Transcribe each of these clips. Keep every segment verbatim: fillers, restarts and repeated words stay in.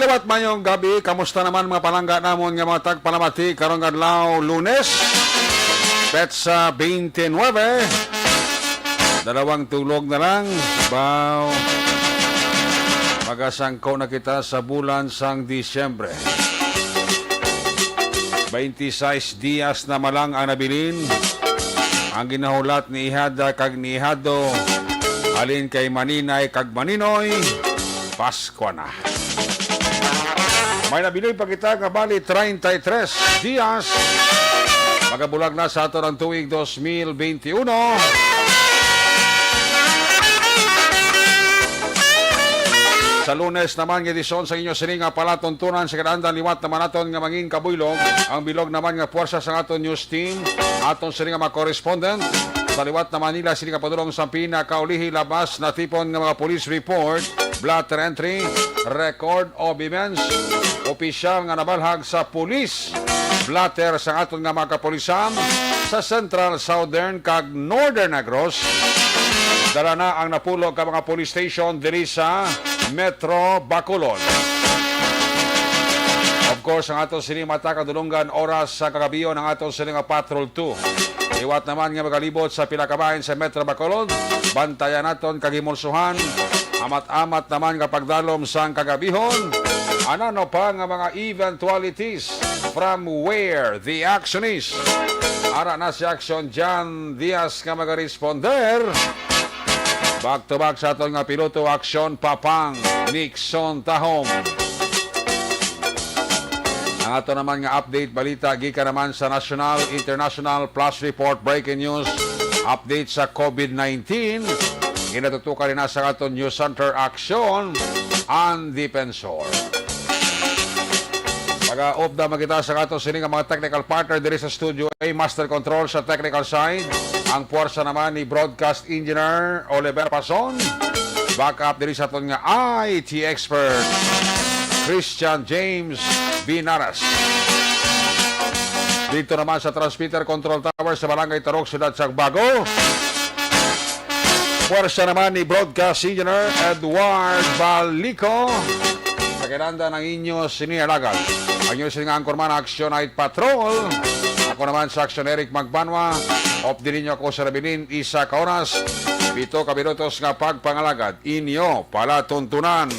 Liwat mayong gabi, kamusta naman mga palangga namon nga mga tagpalamati karong adlaw, Lunes, petsa twenty-nine? Dalawang tulog na lang, baw, magasangko na kita sa bulan sang Disyembre. Twenty-six dias na malang ang nabilin, ang ginahulat ni Ihada kag ni Ihado, halin kay Maninay kag Maninoy, Paskwa na. May nabilin pa kita nga bali treinta y tres dias. Magabulag na sa aton ang tuig dos mil benti uno. Sa Lunes naman nga edisyon sa inyo sini nga palatuntunan sa kadaandan, liwat naman naton nga mangin kabuylog ang bilog naman nga puwersa sa aton news team, aton sini nga mga correspondent. Sa liwat naman nila sini nga padulong sa pinakaulihi labas natipon nga mga police report, blotter entry, record of events, opisyal nga nabalhag sa police, blotter sa aton nga mga kapulisan sa Central, Southern, kag Northern Negros. Dala na ang napulo ka mga police station diri sa Metro Bacolod. Of course, ang ato sini mata kadulunggan oras sa kagabion ang ato sini nga Patrol two. Liwat naman nga magalibot sa pila ka bahin sa Metro Bacolod, bantayan naton kag himulsuhan. Amat-amat naman nga pagdalom sang kagabihon. Anano pa nga mga eventualities from where the action is? Ara na si Action John Diaz nga magaresponder. Back to back sa aton nga piloto, Action Papang Nixon Tahom. Ang ato naman nga update balita gikan naman sa national, international, plus report, breaking news, update sa covid nineteen. Ginatutukan na sa aton news center, Action ang Defensor. Pag-upda man kita sa ato sini nga mga technical partner diri sa studio, A, master control sa technical side. Ang puwersa naman ni broadcast engineer Oliver Pason. Backup diri sa aton nga I T expert, Christian James Binaras. Dito naman sa transmitter control tower sa Barangay Tarok, Siyudad sa Bago. Puwersa naman ni broadcast engineer Edward Balico. Sa kinanda ng inyo sini alagad, ang inyo sini nga anchorman, Action Night Patrol. Ako naman sa Action, Eric Magbanwa. Update ninyo ako sa nabilin, isa ka oras, pito ka minutos nga pagpangalagad. Inyo palatuntunan.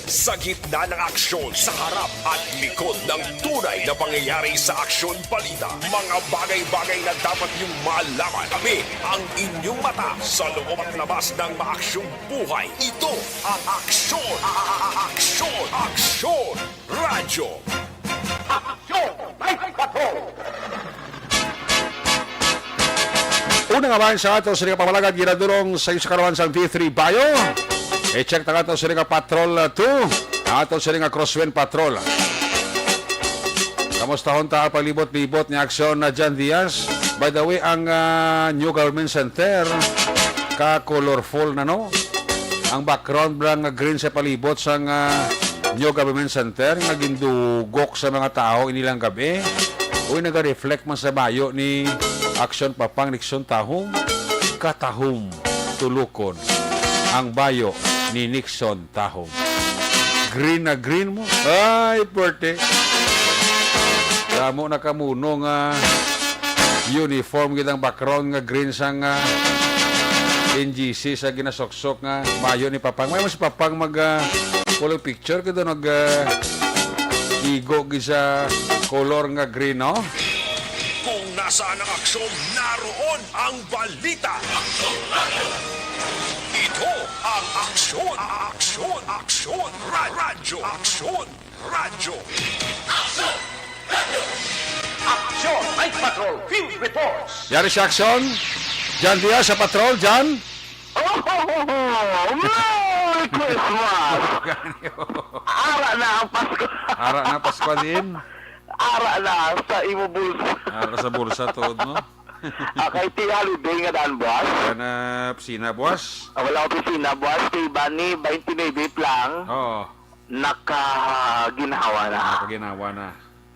Sa gitna ng aksyon, sa harap at likod ng tunay na pangyayari sa Aksyon Balita, mga bagay-bagay na dapat niyong malaman. Kami ang inyong mata sa loob at labas ng maaksyong buhay. Ito ang Aksyon, Aksyon, Aksyon Radyo. Aksyon Night Patrol! Una nga bahin sa ato sa pamalagan, ginadulong sa isa karon sang V three Bio. I-check ta ato sa nga Patrol, uh, two, ato sa nga Crosswind Patrol. Kamusta hon ta ang palibot-libot ni Aksyon na John Diaz? By the way, ang, uh, New Government Center, ka-colorful na, no? Ang background lang nga green sa palibot sang, uh, New Government Center nga gindugok sa mga tawo inilang gabi. Uy, naga-reflect man sa bayo ni Action Papang Nixon Tahong, katahom tulukon ang bayo ni Nixon Tahong. Green na green mo. Ay, pwerte. Damo na kamuno nga uniform gid ang background nga green sang, ah, N G C sa ginasuksok nga bayo ni Papang. May mo si Papang mag, ah, pulong picture kay daw nag, ah, igo gid sa color nga green, no? Kung nasaan ang aksyon, naroon ang balita. Ito ang Aksyon, Aksyon, Aksyon, Ra-, Radyo, Aksyon Radyo. Aksyon! Aksyon! Night Patrol Field Reports! Yari si Aksyon. John Diaz sa patrol, John. Oh, Merry Christmas! Ara na ang Pasko. Ara na, Pasko din. Ara na sa imo bulsa. Ara sa bulsa, tuod mo. Ah, kay ti holiday nga daan, boss. Wala na opisina, boss. Ah, wala opisina, boss. Kay Bani, twenty-nine lang. Oo. Nakaginhawa na. Nakaginhawa na.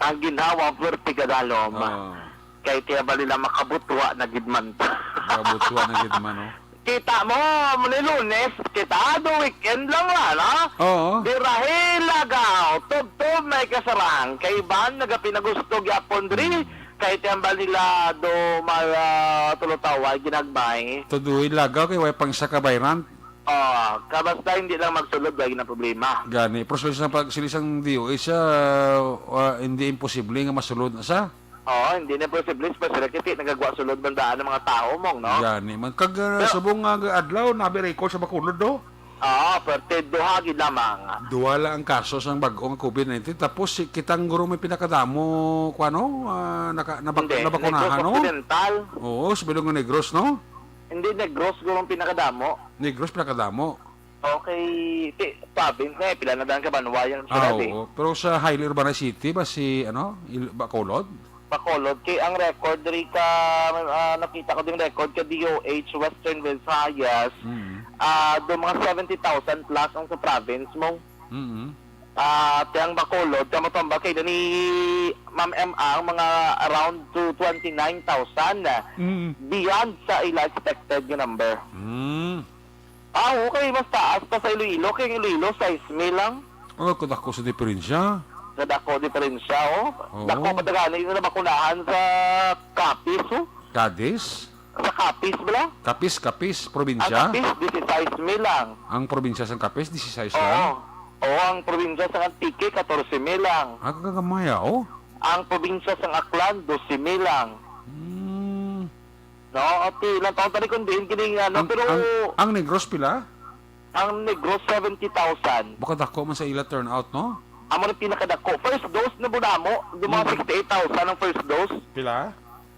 Ang ginhawa, pwerte kadalom. Oo. Kay kaya bali lang makabutwa na gid man. Makabutwa na gid man, no? Kita mo, muni Lunes, kita do weekend lang wala. Oo. Birahi lagaw, tubtob may kasarang. Kay iban nagapinagusto gyapon diri. Hmm. Kay tiambal nila do may, ah, tulutaway, ginagbay. Tudoy lagaw kay way pang sa kabayran. Oh, kabasta hindi lang magsulod, way na problema. Gani, pero sila sa pag-, sila sang D O H, ah, ah, hindi imposible nga masulod na sa Oo, hindi na posible, especially kiti nagagwa sulod man daan ang mga tao mong, no? Gani man. Kag, ah, Pero subong nga adlaw, nabi record sa Bacolod, do? Oo, perte duha gid lamang. Duha lang ang kaso sang bag-o nga covid nineteen. Tapos, si, kitang guro may pinakadamo, kuwano, ah, naka-, nabak-, Hindi, nabakunahan, Negros no? Occidental. Oo, sa bilog nga Negros, no? Hindi, Negros guro ang pinakadamo. Negros pinakadamo. Okay, ti-, province na eh. Pila na daan ka banwa yan, Ah, syudad, eh. Oo. Pero sa highly urbanized city ba si, ano, Il-, Bacolod? Bacolod. Kay ang record diri ka, ah, nakita ko ding record ka D O H Western Visayas, Mm. ah, do mga seventy thousand plus ang sa province mo. Mm. Ah, ti ang Bacolod, kamo tambal kay ni Ma'am M ang mga around to twenty-nine thousand, Mm. beyond sa ila expected nga number. Mm. Ah, okay, mas taas pa sa Iloilo. Kay ang Iloilo, sais mil lang. Oh, kadako sa diferensya. Kadako diferensya, oh. Oo. Dako pa gani na nabakunahan sa Capiz, oh. Cadiz? Sa Capiz, bala? Capiz, Capiz, Ang probinsya? Capiz, disisais mil lang. Ang probinsya sang Capiz, disisais Oo. lang? Oo, ang probinsya sang Antique, katorse mil lang. Ah, kagamay, ah, oh. Ang probinsya sang Aklan, dose mil lang. Hmm. No, okay, ilang taon tani kung diin kining, ano, Ang, pero ang, ang Negros pila? Ang Negros, seventy thousand. Baka dako man sa ila turnout, no? Amo na pinakadako. First dose na budamo, yung mga Hmm. sixty-eight thousand ang first dose. Pila?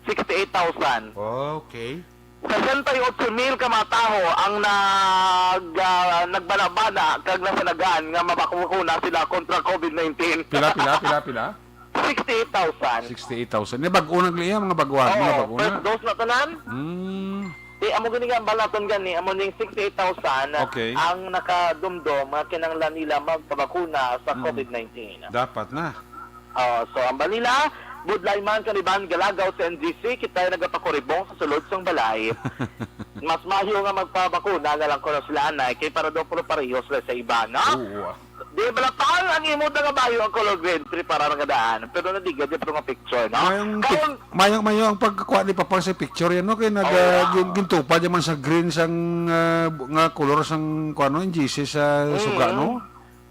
Sixty-eight thousand. Okay. Sesenta y ocho mil ka mga tawo ang nag-, ah, nagbanabana kag nasanagan nga mabakuna sila kontra covid nineteen. Pila, pila, pila, pila? Sixty-eight thousand. Sixty-eight thousand. Ni bag-o na gliya, mga baguhan, mga Oo, bago first na. Dose na tanan. Hmm. Di, amo gani nga, ang balaton gani, amo ning sixty-eight thousand Okay. ang nakadumdom nga kinahanglan nila magpabakuna sa Hmm. covid nineteen. Dapat na. Oh, so, ang balila, budlay man kaniban galagaw sa N G C, kita nagapakuribong sa sulod sang balay. Mas maayo nga magpabakuna na lang kuno sila, anay, kay para daw puro pareho sila sa iba, no? Oo, ah. Di bala, pang ang imo nga bayo ang color green, preparar nga daan. Pero nadiga di pero nga picture, no? Mayong pic-, Karon mayong, mayong ang pagkuha ni Papa sa picture yan, no? Kay nag, Oo. ah, gin-, gintupad naman sa green sang, ah, bu-, nga color sang, kuwan, no? Yung G C sa Mm. suga, no?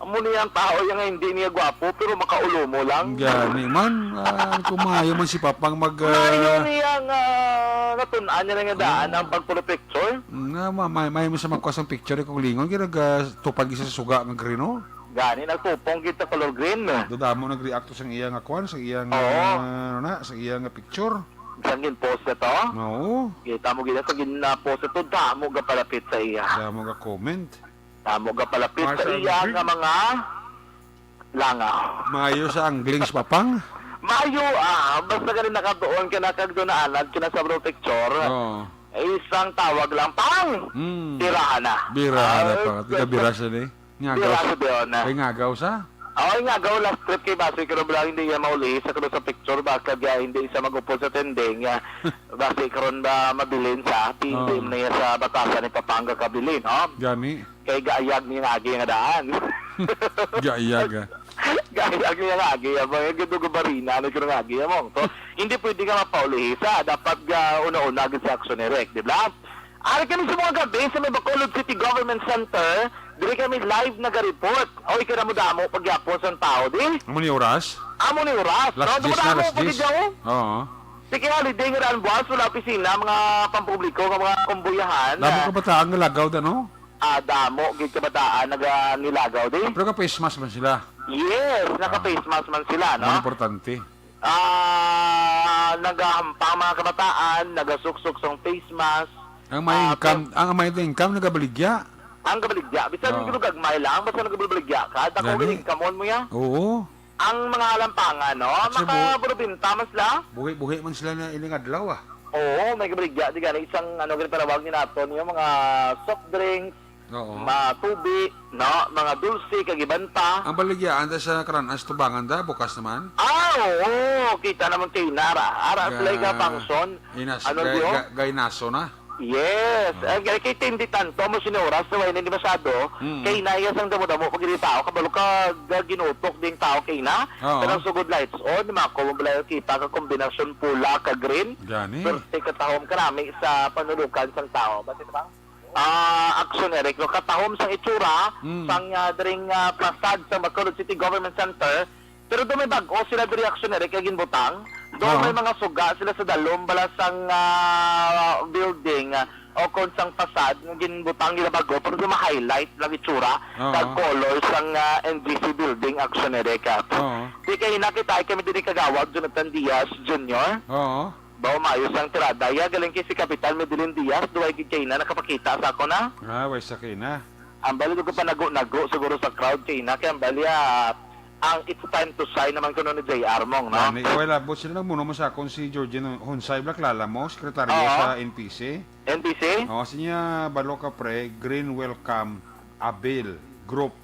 Amo niya ang tao yan nga hindi niya gwapo, pero makaulo mo lang. Gani man, ah, kung maayo man si Papang mag, Maayo ah, niya nga natun-an niya na nga daan Oo. ang pagpuro picture. Nga, ma-, may, may, may sa magkuha sang picture, eh, kung lingon, kaya nag, ah, tupad gid sa suga nga green, no? Gani, nagtupong gid sa color green. Dodamo nag-react to sang iya nga kwan, sa iya nga, Oo. ano na, sa iya nga picture. Sang gin-post na to? Oo. Kita mo gid sa gin-post na to, damo ga palapit sa iya. Damo ga comment. Damo ga palapit sa Marshall iya Green. Nga mga langaw. Maayo sa angling sa Papang? Maayo, ah, basta gani nakatuon ka na kag doon na anad ka na sa bro picture. Oo. Eh, isang tawag lang, pang! Hmm. Tirahan na. Birahan na Ah, pa. Tiga biraso ni. Ngagaw Biraso sa, doon na. Kay ngagaw sa? Oo, ngagaw last trip kay Basoy, pero bala hindi niya mauli sa kuno sa picture, baka kaya hindi siya mag-upod sa trending, ah, basi karon ba mabilin sa, hindi Oo. na niya sa batasan ni Papang kabilin, no? Gani. Kay gaayag niya nga agi nga daan. Gaayag, ah. Gaayag niya nga agi, ah, mga gidugo barina, ano, kung nga agi, ah, mong. So, hindi pwede nga mapauli sa, dapat ga una-una gid sa aksyon ni Rick, di ba? Ari kami sa mga gabi sa may Bacolod City Government Center, diri kami live naga-report. Oy, kay damo-damo pagyapon sang tao, di? Amo ni oras? Amo ni oras, Last no? diyes na, Damo-damo last diyes. Pagidyaw. Oo. Sige, holiday nga daan buwas, wala opisina, mga pampubliko, nga mga kumbuyahan. Damo Ah, kabataan nga lagaw da, no? Ah, damo, gid kabataan, naga-, nilagaw, di? Pero ka-face mask man sila. Yes, Ah. naka-face mask man sila, no? Ang importante. Ah, nagahampang mga kabataan, nagasuksok sang face mask. Ang may Ah, income, ang may income, nagabaligya. Ang gabaligya, bisan Oo. yung gagmay lang, basta nagabaligya ka, dako Gani. Yung income mo ya. Oo. Ang mga halampangan, no? At sa bu- Makaburbinta man sila. Buhi-buhi man sila na ining adlaw, ah. Oo, may gabaligya, di gani, isang, ano, gani panawag ni nato, yung mga soft drinks, Oo. ma-, tubi, no? Mga dulce, kag iban pa. Ang baligyaan da sa Karanas, tubangan da, bukas naman? Ah, oo. Kita naman kay Nara. Ara Ga-, sila yung function. Inas-, Ano gay-, yun? ga-, gaynaso na. Yes. Ah. Ang kay Tindi tanto mo sini oras na wala ni masyado. Mm. Kay na iya sang damo-damo pag dili tao, kabalo ka, ga-, ginutok ding tao kay na. Oo. Kanang sugod lights on, mako mo bala kita ka kombinasyon pula ka green. Gani. Swerte katahom kanami sa panulukan sang tao. Basi ba? Ah, action, Eric, no? Katahom sang itsura, Mm. sang, ah, dring, ah, facade sa Bacolod City Government Center, pero do may bag-o sila diri, action, Eric, kay ginbutang. Do Oo. may mga suga sila sa dalom bala sang, ah, building, ah, o kon sang facade nga ginbutang nila bag-o, pero do ma-highlight lang itsura Oo. kag color sang, ah, N G C building, action, Eric, ah. Oo. Di kay nakita kami diri kagawad Jonathan Diaz Junior. Oo. Ba, umayos ang tirada. Ya, galing kay si Kapitan Medellin Diaz, duway gid kay na nakapakita sa ako na. Ah, way sa kay na. Ang bali, ko panago-nago siguro sa crowd kay na. Kaya ang bali, ah, ang it's time to shine naman kuno ni J R Mong, no? Gani, well, abot sila nagmuno mo sa akon si Georgine Honsay, bala kilala mo, sekretaryo Oo. sa N P C. N P C? Oo, sinya, balo ka, pre, Green Welcome, Abil, Group,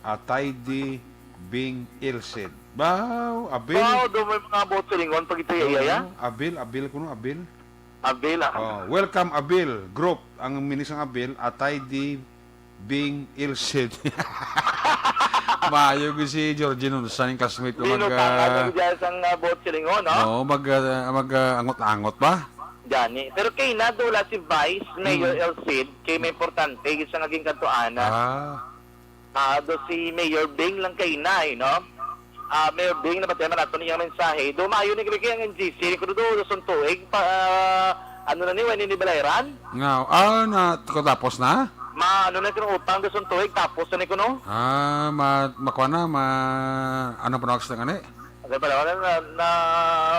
Ataydi, Bing, Ilsid. Wow, Abil. Wow, do may mga buot silingon pag ito iya, iya? Oo, Abil, Abil kuno, Abil. Abil, ah. Oh, welcome, Abil. Group, ang meaning sang Abil, Ataydi, Bing, Ilsid. Maayo gyud si Georgine Honsay, classmate ko, mag, Linutang ah, lang dyan sang, ah, buot silingon, no? Oo, mag, ah, mag, ah, angot-angot ba? Gani. Pero kay na dula si Vice Mayor Mm. Ilsid, kay may importante, isa nga ginkantuan na. Ah. Ah, do si Mayor Bing lang kay na, eh, no? Ah, Mayor Bing, nabatian man nato niyang mensahe. Do maayo ni kay ang N G C, ni kuno do, do sun tuig, pa, ah, ano na ni, wala ni balayran? Nga, ah, na, tapos na? Ma, ano na kuno utang, do sun tuig, tapos na ni kuno? Ah, ma, makuha na, ma, ano pa na, na, na, na,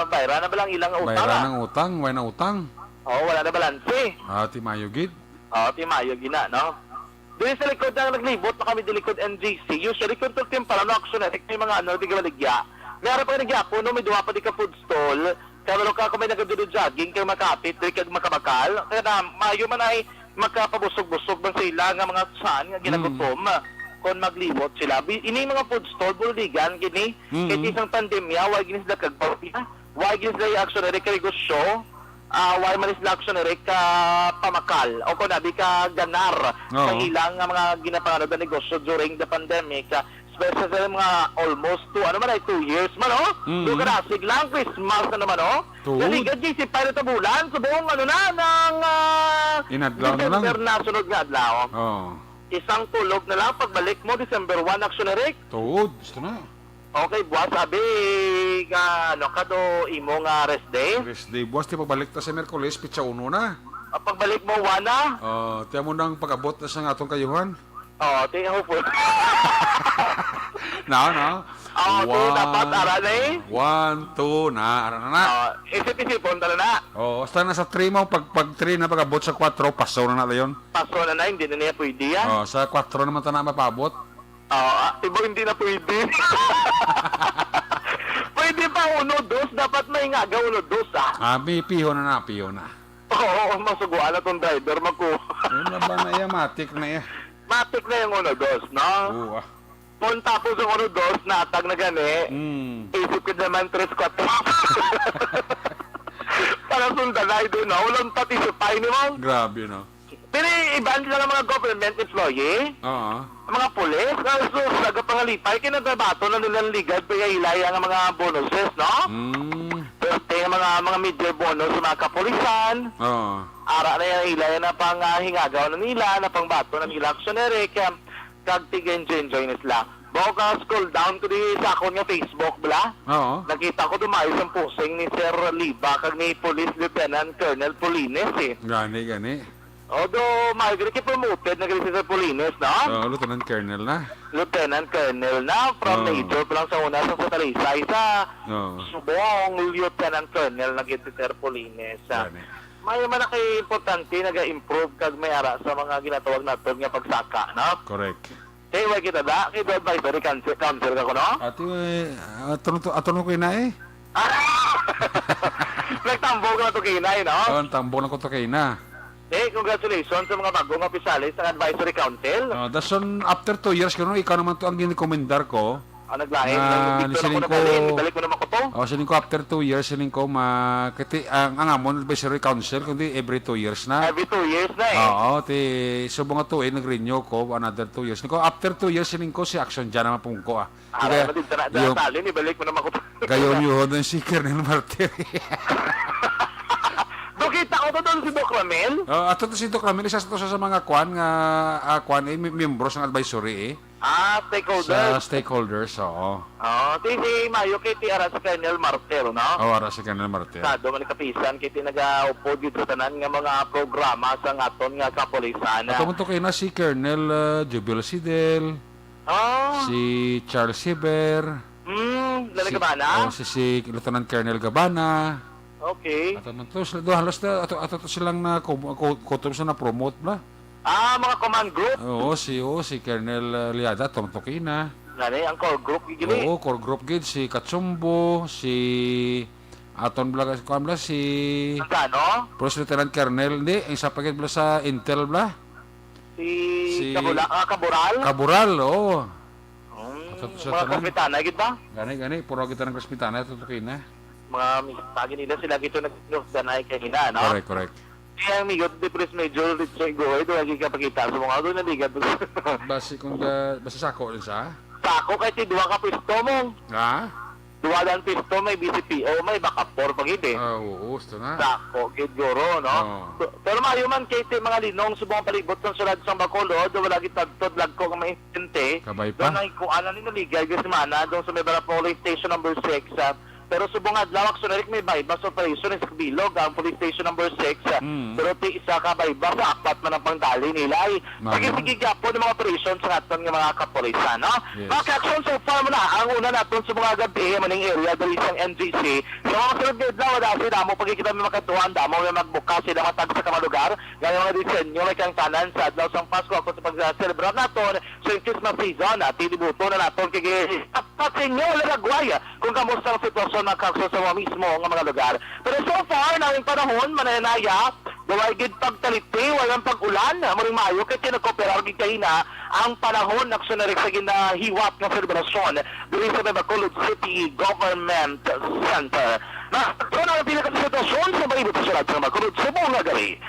bayran na ba lang ilang utang, Bayran ah? ng utang, way na utang. Oo, wala na balanse. Ah, ti maayo gid. Oo, ti maayo gina, no? Diri sa likod na naglibot na kami, diri likod N G C. Usually, kung tul-, temprano, actually, may mga ano, di ka maligya. May ara pa nga nagyapon, no? May duha pa di ka food stall. Kaya wala ka, kung may nagadudo jogging, kay makapit, di ka makabakal. Kaya na, maayo man ay makapabusog-busog man sa ila nga mga tiyan nga ginagutom. Mm. Kung maglibot sila. Bi-, ini mga food stall, buligan, gini. Mm. Kaya isang pandemya, wala gini sila kagbaw. Wala gini sila yung action, Eric, kay negosyo. Ah, wala man sila action, Eric, ka pamakal. O kung nabi ka ganar Oo. sa ilang nga mga ginapangano na negosyo during the pandemic. Ah, especially sa mga almost two, ano man ay, two years man, oh? Mm. Doon ka nasig lang, Christmas na naman, oh? Tuod. Naliga, J C, pa rin tabulan, subong, ano na, ng, ah, Inadlaw na lang. December na, sunod nga adlaw. Oo. Isang tulog na lang, pagbalik mo, December one, action, Eric. Tuod, gusto na. Okay, buwas, abi, nga, ano ka do, imo nga rest day? Rest day. Buwas, ti pagbalik ta sa Miyerkules, pitsa uno na. Ah, pagbalik mo, one na? Oh, tiyan mo nang pag-abot na sa atong kayuhan. Oh, ti, hopeful. No, no? Oh, ti, One, dapat ara na eh. one, two, na, ara na na. Oh, isip-isipon, tala na. Oh, basta na sa three mo, pag, pag three na, pag-abot sa kwatro, paso na na dayon. Paso na na, hindi na niya pwede yan. Oh, sa kwatro naman ta na mapabot. Oo, ah, iba hindi na pwede. Pwede pa uno, dos, dapat may nga aga uno, dos, ah. Ah, may piho na na, piho na. Oo, masuguan na tong driver, magkuha. Yun na ba na iya, matik na iya. Matik na yung uno, dos, no? Oo, ah. Kung tapos yung uno, dos, natag na gani, Mm. isip ko naman, tres, kwatro. Para sundan na, idol, no? Walang patisipay ni mo. Grabe, no? Pero iban sila ng mga government employee, Oo. mga pulis, ah, so, sa pangalipay, kaya nagbabato na nilang ligad pa ilay ang mga bonuses, no? Mm. Pero yung mga, mga major bonus sa mga kapulisan, Oo. ara na yung ilay na pang, ah, hingagaw na nila, na pangbato na nila, action, Eric, um, kag tig-enjoy-enjoy na sila. Bawa ka, scroll down ko di sa akon nga Facebook, bala? Oo. Nakita ko dumayo sa posting ni Sir Liba kag ni Police Lieutenant Colonel Polines, eh. Gani, gani. Although, maayo gani kay promoted na gani si Sir Polines, no? Oo, Lieutenant Colonel na. Lieutenant Colonel na, from Oo. Major pa lang sa una sa, sa Talisay, sa Oo. Subong, Lieutenant Colonel na gid si Sir Polines, ah. Gani. Maayo man na kay importante, naga-improve kag may ara sa mga ginatawag naton nga pagsaka, no? Correct. Kay wa kita da, kay do advisory council, council ka kuno? Ati, eh, ato na to, ato na ko ina eh. Nagtambog na to kay inay, no? Oh, ang tambog na ko to kay ina. Eh, congratulations sa mga bagong opisyales sa advisory council. Oh, dason, after two years, kuno, ikaw naman to ang ginikomendar ko. Ah, naglain. Na, Nang ni Victor siling ako ko, naglain, balik mo naman ko Oh, siling ko, after two years, siling ko, ma-, kiti-, ang, ang amon advisory council, kundi every two years na. Every two years na eh. Oo, ti, subong nga tuig, nag-renew ko, another two years. Siling ko, after two years, siling ko, si Action dyan naman pong ko, ah. Ara, Kaya, maligtara na yung, talin, ibalik mo naman ko. Gayon yun, yung si Colonel Martir. Do kita ko to doon si Doc Ramil? Oh, ato to si Doc Ramil, isa to sa, sa mga kwan nga, ah, kwan, eh, mi-, miyembro sa advisory, eh. Ah, stakeholders. Sa stakeholders, oo. Oh, si, si Mayo kay ti ara si Colonel Martir, no? Oh, ara si Colonel Martir. Sa do man kapisan kay ti nagaupod gid sa tanan nga mga programa sa aton nga kapulisan. Ato man to kay na si Colonel, uh, Jubel Sidel, Oh. si Charles Siber, Hmm, si, nalagabana? Oh, si, si Lieutenant Colonel Gabana. Okay. Ato man to, sila do, halos na, ato, ato to silang na, ku-, ku-, kutob sa na-promote bla. Ah, mga command group? Oo, si, oo, si Colonel, uh, Liada, tungtok ina. Nani, ang core group, gini? Oo, core group gid, si Katsumbo, si Aton bla, kuan bla, si Santano? First Lieutenant Colonel, hindi, ang isa pa gid bla sa Intel bla. Si Si Kabula-, ah, Kabural? Kabural, oo. Hmm, Ato to sa mga tanan. Kapitanay, gid ba? Gani, gani, puro kita ng kapitanay, ato to kina. Mga mis-, tagi nila sila gito nag-, danay kanina, no? Correct, correct. Kaya ang migot ni Police Major Richard Goy, doon lagi ka pakita sa mga doon, naligat. Basi kung ga-, basi sako rin sa? Sako kay ti duha ka pwesto mo. Ha? Duha lang pwesto, may B C P O, may baka four pa gid eh. Ah, oo, gusto na. Sako gid guro, no? Oo. So, pero maayo man kay ti mga linong sa mga palibot ng sulad sa Bacolod, wala gid tagtod lagko nga may insidente. Kabay pa. Doon ay kuan na ni naligay gid semana doon sa may Barapoli Station number six, ah, Pero subong adlaw, actually, may buy-bust operation sa Bilog, ang Police Station number six. Mm. Pero ti isa ka buy-bust, sa apat man ang pangdali nila. Ay, Mano? Sige, sige, gyapon ang mga operation sa aton nga mga kapulisan, no? Yes. Mga ka-action, so far mo na ang una naton sa mga gabi, maning area dali sa N G C. Sa mga sunod nga adlaw, dahil damo pagkikita may makatuan, damo may magbukas sila matag sa kamalugar. Nga mga disenyo, may kangtanan sa adlaw sang Pasko, ako sa pagselebrar naton, sa Christmas season, at tinibuto na naton kay Pasinyo, Laragway, kung kamusta ang sitwasyon, mga ka-action, sa mga mismo nga mga lugar. Pero so far, na ang panahon, mananaya, walay gid pagtaliti, walang pag-ulan, muring maayo, kay kinakooperar gid kahina ang panahon, aksyon na rin sa ginahiwat nga selebrasyon diri sa Bacolod City Government Center. Na, ito na ang pinakasitwasyon sa palibot sa sulad sa Bacolod, Cebu nga gali.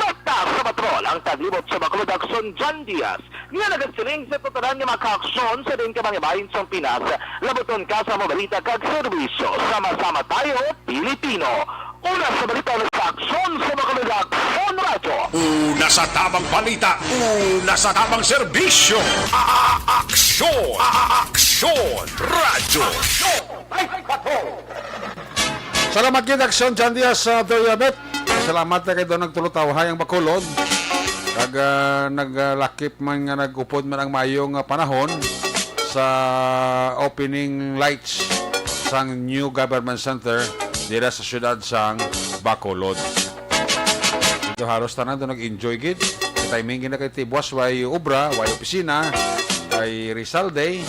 Rata sa patrol, ang taglibot sa Bacolod, Action John Diaz. Nga nagasiling sa tatanan nga mga kaaksyon sa diin ka man nga bahin sang Pinas, labuton ka sa mga balita kag serbisyo. Sama-sama tayo, Pilipino. Una sa balita sa aksyon sa mga Aksyon Radyo. Una sa tamang balita, una sa tamang serbisyo. A-, a-, aksyon, a-, a-, aksyon, radyo. Aksyon! Ay, patrol! Salamat gid, Aksyon John Diaz sa Doyamet. Salamat na kay doon nagtulutawhay ang Bacolod. Kag, ah, naglakip man nga nag-upod man ang maayong, ah, panahon sa opening lights sang new government center dira sa siyudad sang Bacolod. Ito halos tanan doon nag-enjoy gid. Timing gina kay tibwas, way obra, way opisina, kay Rizal Day.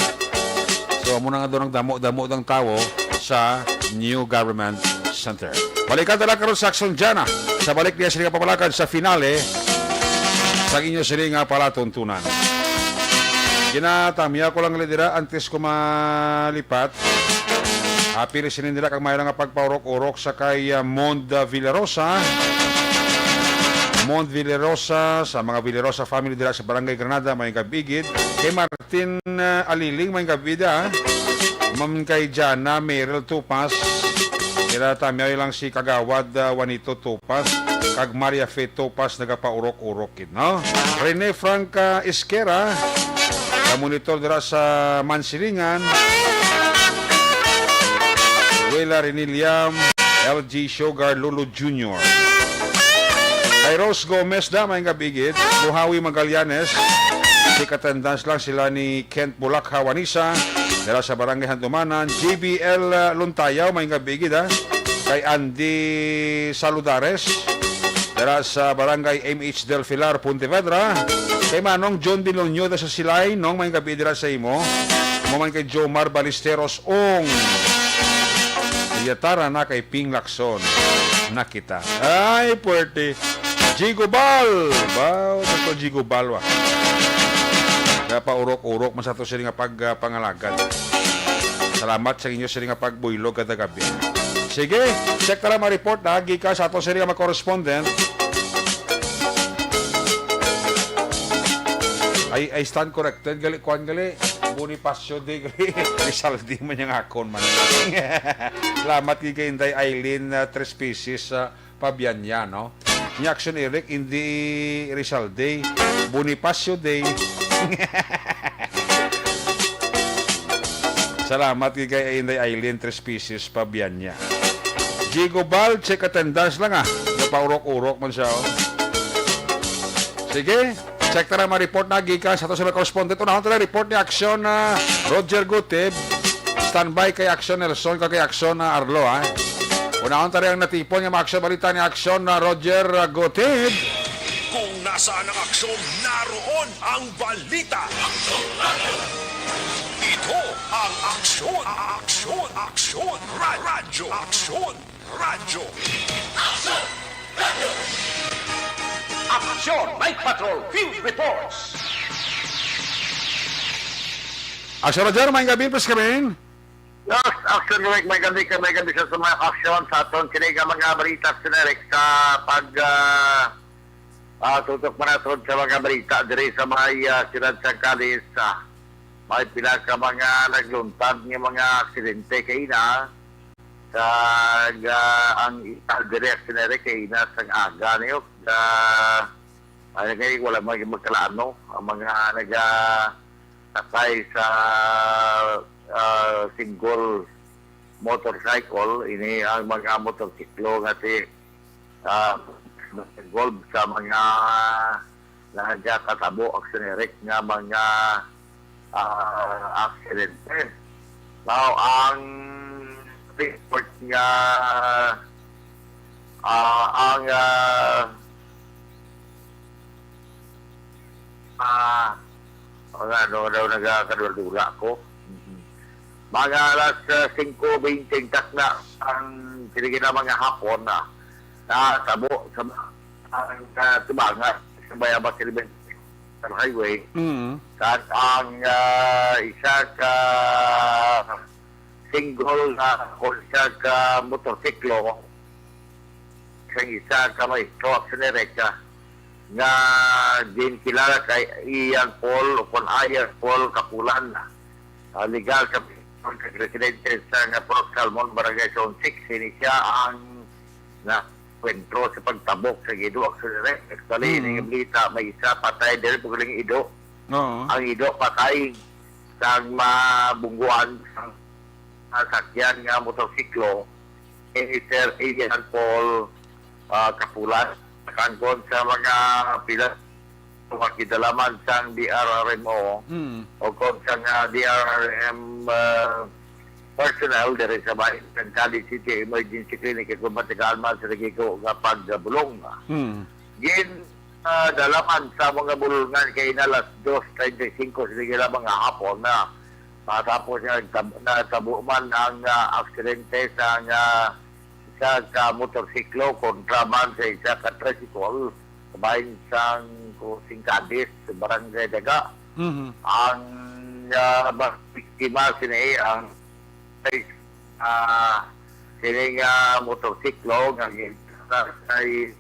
So, amo na nga doon ang damo-damo ng tawo sa New Government Center. Balikan na lang karon sa Aksyon Jana. Sa balik niya sila papalakan sa finale sa inyo sila nga palatuntunan. Ginatamya ko lang dira antes ko malipat. Apil sinin nila kag may nga pagpaurok-urok sa kay, ah, Mond Villarosa. Mond Villarosa, sa mga Villarosa family dira sa Barangay Granada, may gabigid. Kay Martin, ah, Aliling, may gabida. Ma'am kay Jana Meryl Tupas. Kira tamyaw lang si Kagawad, ah, Juanito Tupas. Kag Maria Fe Tupas nagapaurok-urok gid, no? Rene Franca Esquera. Ka monitor dira sa Mansilingan. Wela Rene Liam, L G Sugar, Lolo Junior. Kay Rose Gomez da, may gabigit. Buhawi Magallanes. Si katandans lang sila ni Kent Bulak Hawanisa. Dira sa Barangay Handumanan. J B L Luntayaw, may gabigit, ha. Kay Andy Saludares. Dira sa Barangay M H Del Pilar, Pontevedra. Kay Manong John Bilonyo, da sa Silay, nong may gabi dira sa imo. Mo man kay Jomar Balisteros, Ong. Yatara na kay Ping Lacson. Na kita. Ay, puwerte. Jigo Bal. Wow, ito Jigo Bal, wa. Kaya pa urok-urok, man sa to sila nga pag, ah, pangalagad. Salamat sa inyo sini nga pagbuylog kada gabi. Sige, check ta lang mga report na gikan sa ato sini nga mga correspondent. Ay, I stand corrected, gali, kuan, gali. Bonifacio Day, gali. Rizalde man yang akon man. Salamat gid kay Inday Eileen, ah, Tres Pisis, ah, Pabianya, no? Ni Action Eric, hindi Rizalde, Bonifacio Day. Salamat gid kay Inday Eileen Tres Pisis Pabianya. Jigo Bal, check attendance lang, ah. Napaurok-urok man siya, oh. Sige, check ta na mga report na gikan sa ato sa mga correspondent. Unahon ta na report ni Action, ah, Roger Gutib. Standby kay Action Nelson, kag kay Action, ah, Arlo, ah. Unahon ta rin ang natipon nga mga aksyon balita ni Action, ah, Roger, ah, Gutib. Kung nasaan ang aksyon, naroon ang balita. Ito ang Aksyon, Aksyon, Aksyon, Ra-, Radyo, Aksyon, Radyo. Aksyon! Night Patrol Field Reports. Action, Roger, maayong gabi, please come in. Yes, Action Rick, may gabi ka, may gabi sa mga aksyon sa aton kini nga mga balita, Action Eric, sa pag, ah, ah, tutok manatod sa mga balita diri sa may, ah, siyudad sa Cadiz, ah, may pila ka mga nagluntad nga mga aksidente kaina, kag, ah, ang isa diri, Action Eric, kaina sa aga niyo, ah, ay, kay wala man magkalano ang mga naga sakay sa, ah, single motorcycle, ini ang mga motorsiklo nga si, ah, involved sa mga nagakatabo, Action Eric, nga mga, ah, aksidente. Now, ang report nga, ah, ang, ah, Ah, mga ano daw, nagakadula-dula ko. Mhm. Mga alas, ah, singko bente takna ang sige na mga hapon na, natabo sa mga, ang, ah, tubangan sa Bayabas Elementary Highway. Mm. Kag ang, ah, isa ka single nga, o isa ka motorsiklo, sang isa ka maestro, Action Eric, nga ginkilala kay Ian Paul o kon Ian Paul Kapulan. Ah, legal sa kag residente sa nga Purok Salmon, Barangay Zone six, ini siya ang nakwentro sa pagtabok sa ido, Action Eric. Actually, Mm. ini nga balita, may isa patay diri, pagkaling ido. Oo. Ang ido patay sang mabungguan sang sakyan nga motorsiklo, ni Sir Elian Paul, ah, Kapulan, nakangkon sa mga pila, makidalaman sang D R R M O Mm. o kon sang, ah, D R R M, ah, personnel diri sa bahin sang Cadiz City Emergency Clinic, kung matigaan man sa nagigo nga pagbulong. Mm. Gin, ah, dalaman sa mga bulungan kay na alas dos treinta y cinco sa lamang nga hapon na matapos nga nagtab-, natabo man ang, ah, aksidente sa nga isa ka motorsiklo kontra man sa isa ka tricycle sa bahin sang Crossing Cadiz, Barangay Daga. Mhm. Ang, ah, biktima sini ang ah, kini nga motorsiklo nga gi-, kay,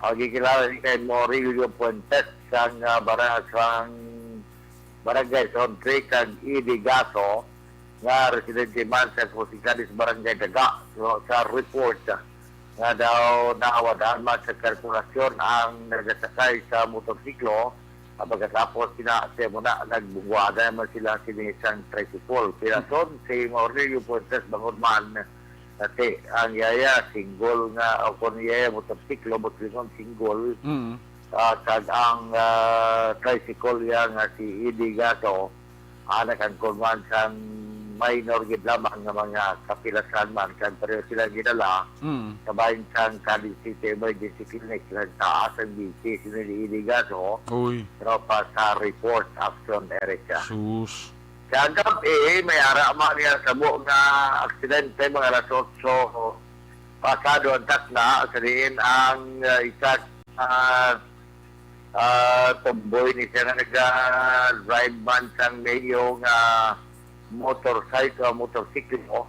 ah, gikilala ni kay Morillo Fuentes sang, ah, bara-, sang Barangay Zone three kag Eddie Gaso nga residente man sa Crossing Cadiz, Barangay Daga. So, sa report, ah, nga daw naawadahan man sa kalkulasyon ang nagasakay sa motorsiklo. Ah, pagkatapos sina, siya muna, nagbungwada naman sila sini sang tricycle. Pinason si Mauricio Fuentes bangod man, dati ang yaya, single nga, o kon yaya, motorsiklo, motorsiklo, single. Mm. Ah, kag ang, ah, tricycle iya nga si Eddie Gato, ah, nakangkon man sang minor gid lamang nga mga kapilasan man, kag pareho sila gidala Mm. sa bahin sang Cadiz City Emergency Clinic, nagtaas ang B P sini ni Eddie Gato, Uy. Tropa sa report, Action Eric. Sus. Sa gab-i, may ara man niya sa mo nga aksidente, mga alas otso pasado ang takna, sa diin ang, ah, isa, ah, ah, tomboy ni siya nga naga-drive man sang Mio nga motorcycle, motorsiklo,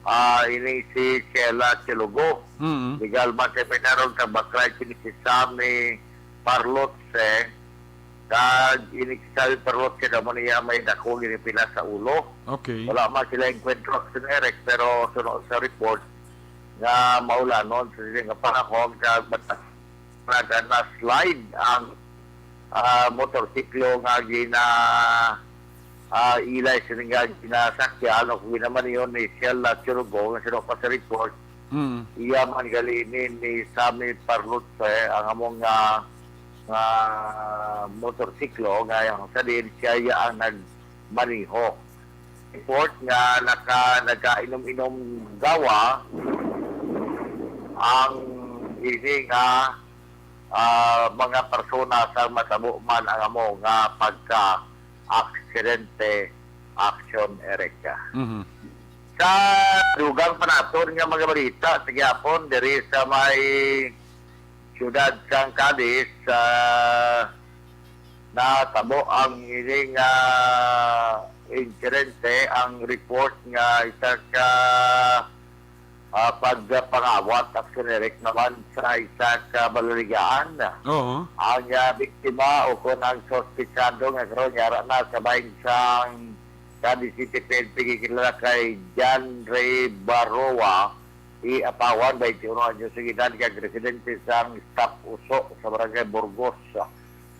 ah, ini si Sheila Chilugo. Mm. Legal man kay Pinarong Tabakrad, kini si Sammy Parlotse. Kag ini si Sammy Parlotse, daw mo niya may dako gini pila sa ulo. Okay. Wala man sila enkwentro, Action Eric, pero suno sa report nga maulanon sa sining nga panahon, kag mata-, na-slide ang, ah, motorsiklo nga gina, ah, ilay sini nga ginasakyan o kung ginamaniho ni Shell Churugo nga sino pa sa report. Mm. Iya man gali ni, ni Sammy Parlutse ang among, ah, nga motorsiklo nga ang sa din siya iya ang nagmaniho. Report nga naka, nagkainom-inom gawa ang ini nga, ah, mga persona sa matabo man ang amo nga pagka-aksidente, Action Eric. Mhm. Sa dugang pa naton nga mga balita sa gihapon diri sa may siyudad sang Cadiz, ah, natabo ang ining, ah, insidente, ang report nga isa ka, ah, pagpangawat, Action Eric, naman sa isa ka balaligaan. Oo. Ang, ah, biktima o kon ang suspetsado nga karon yara na sa bahin sang Cadiz City P N P, gikilala kay John Ray Baroa, i Apawan, twenty-one anyos ang edad, kag residente sang Stop Uso sa Barangay Burgos,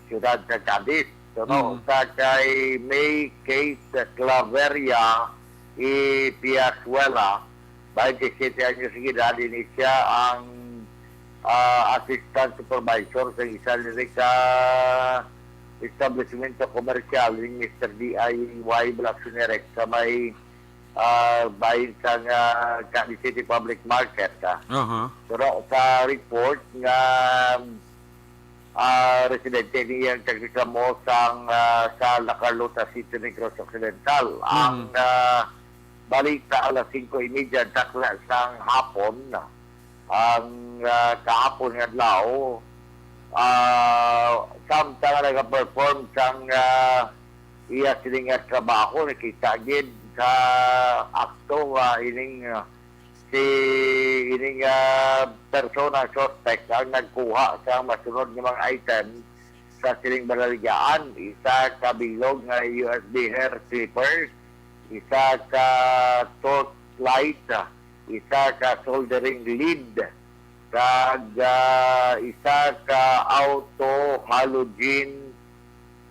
siyudad sa Cadiz. Suno Mm. sa kay May Kate Claveria i Piazuela, twenty-seven anyos ang edad, ini siya ang, ah, assistant supervisor sa isa diri ka establishmento komersyal ni Mister D I Y Blacksonerek sa may, ah, bahin sang, ah, Cadiz City Public Market, ah. Aha. Pero sa report nga, ah, residente niya ang tagreklamo sang, ah, sa La Carlota City, Negros Occidental. Ang, Mm. ah, balita alas singko y media dakla sang hapon, ang, ah, kahapon nga adlaw, ah, samtang nagaperform sang, ah, iya sini nga trabaho, nakita gid sa akto nga ining, ah, si ining, ah, persona suspect ang nagkuha sa masunod nga mga item sa sining balaligaan, isa ka bilog nga U S B hair clippers, isa ka torch light, isa ka soldering lead, kag, ah, isa ka auto halogen,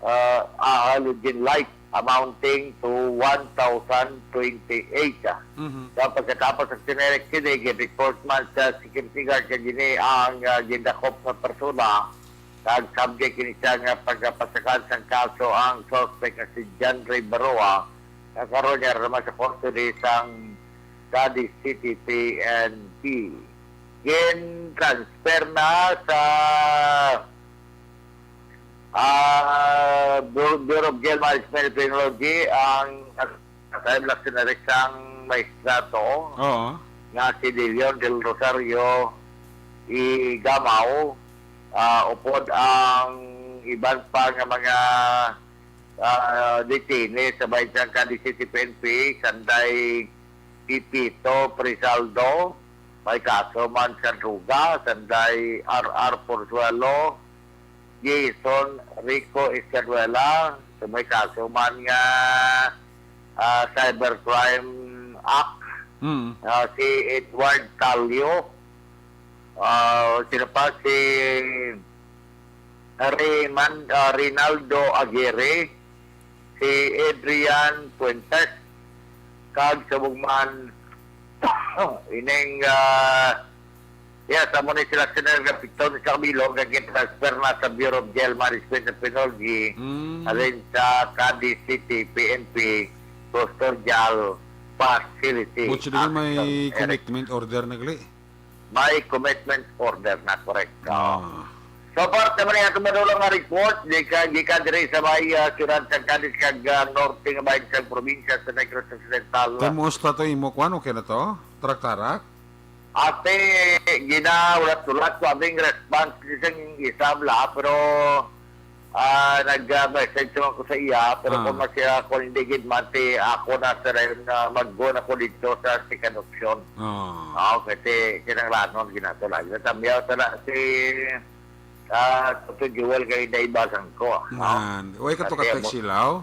ah, ah, halogen light amounting to one thousand twenty-eight. Mhm. Sa pagkatapos sa generic kini, gin-report man sa security guard nga kini ang, ah, gindakop nga persona, kag subject kini siya nga pagpasakan sang kaso ang suspect nga si John Ray Baroa, nga karon yara naman sa kustodiya sang Cadiz City P N P. Gin-transfer na sa, ah, Bu-, Bureau of Jail Management and Penology ang time lang sinarik sang maestrato Oo. nga si De Leon Del Rosario i Gamao, ah, upod ang iban pa nga mga, ah, detainee sa bahin sang Cadiz City P N P, sanday Pipito Prizaldo, may kaso man sa droga, sanday R R Porzuelo, Jason Rico Escaduela, sa may kaso man nga, ah, Cybercrime Act, Mm. ah, si Edward Talio, ah, sino pa, si Rayman-, ah, Rinaldo Aguirre, si Adrian Fuentes, kag subong man ining, ah, yes, amo ni sila sila nga pito ni sa kabilog nga gin-transfer na sa Bureau of Jail Management and Penology, Mm. halin sa Cadiz City P N P Custodial Facility. Buot silingon may Action, Eric. Commitment order na gali. May commitment order na, correct. Ah. So, parte man ang atong madulong nga report, di ka, di ka diri sa may, ah, siyudad sa Cadiz kag, ah, norte nga bahin sa probinsya sa Negros Occidental. Kumusta to imo, kwan? Okay na to? Tarak-tarak? Ate, ginaulat-ulat ko aming response sa isang isabla, pero Ah, nag-message naman ko sa iya, pero Ah. kung mas siya, kung hindi gid mati, ako na sa dayon nga mag-go na ko dito sa second option. Ah. Ah, kasi kinahanglanon ginato lang. Natamyaw ta na si, ah, Toto Joel kay Day Basang ko. Ah. Nan, way ka to Kasi ka-text mo- sila, oh?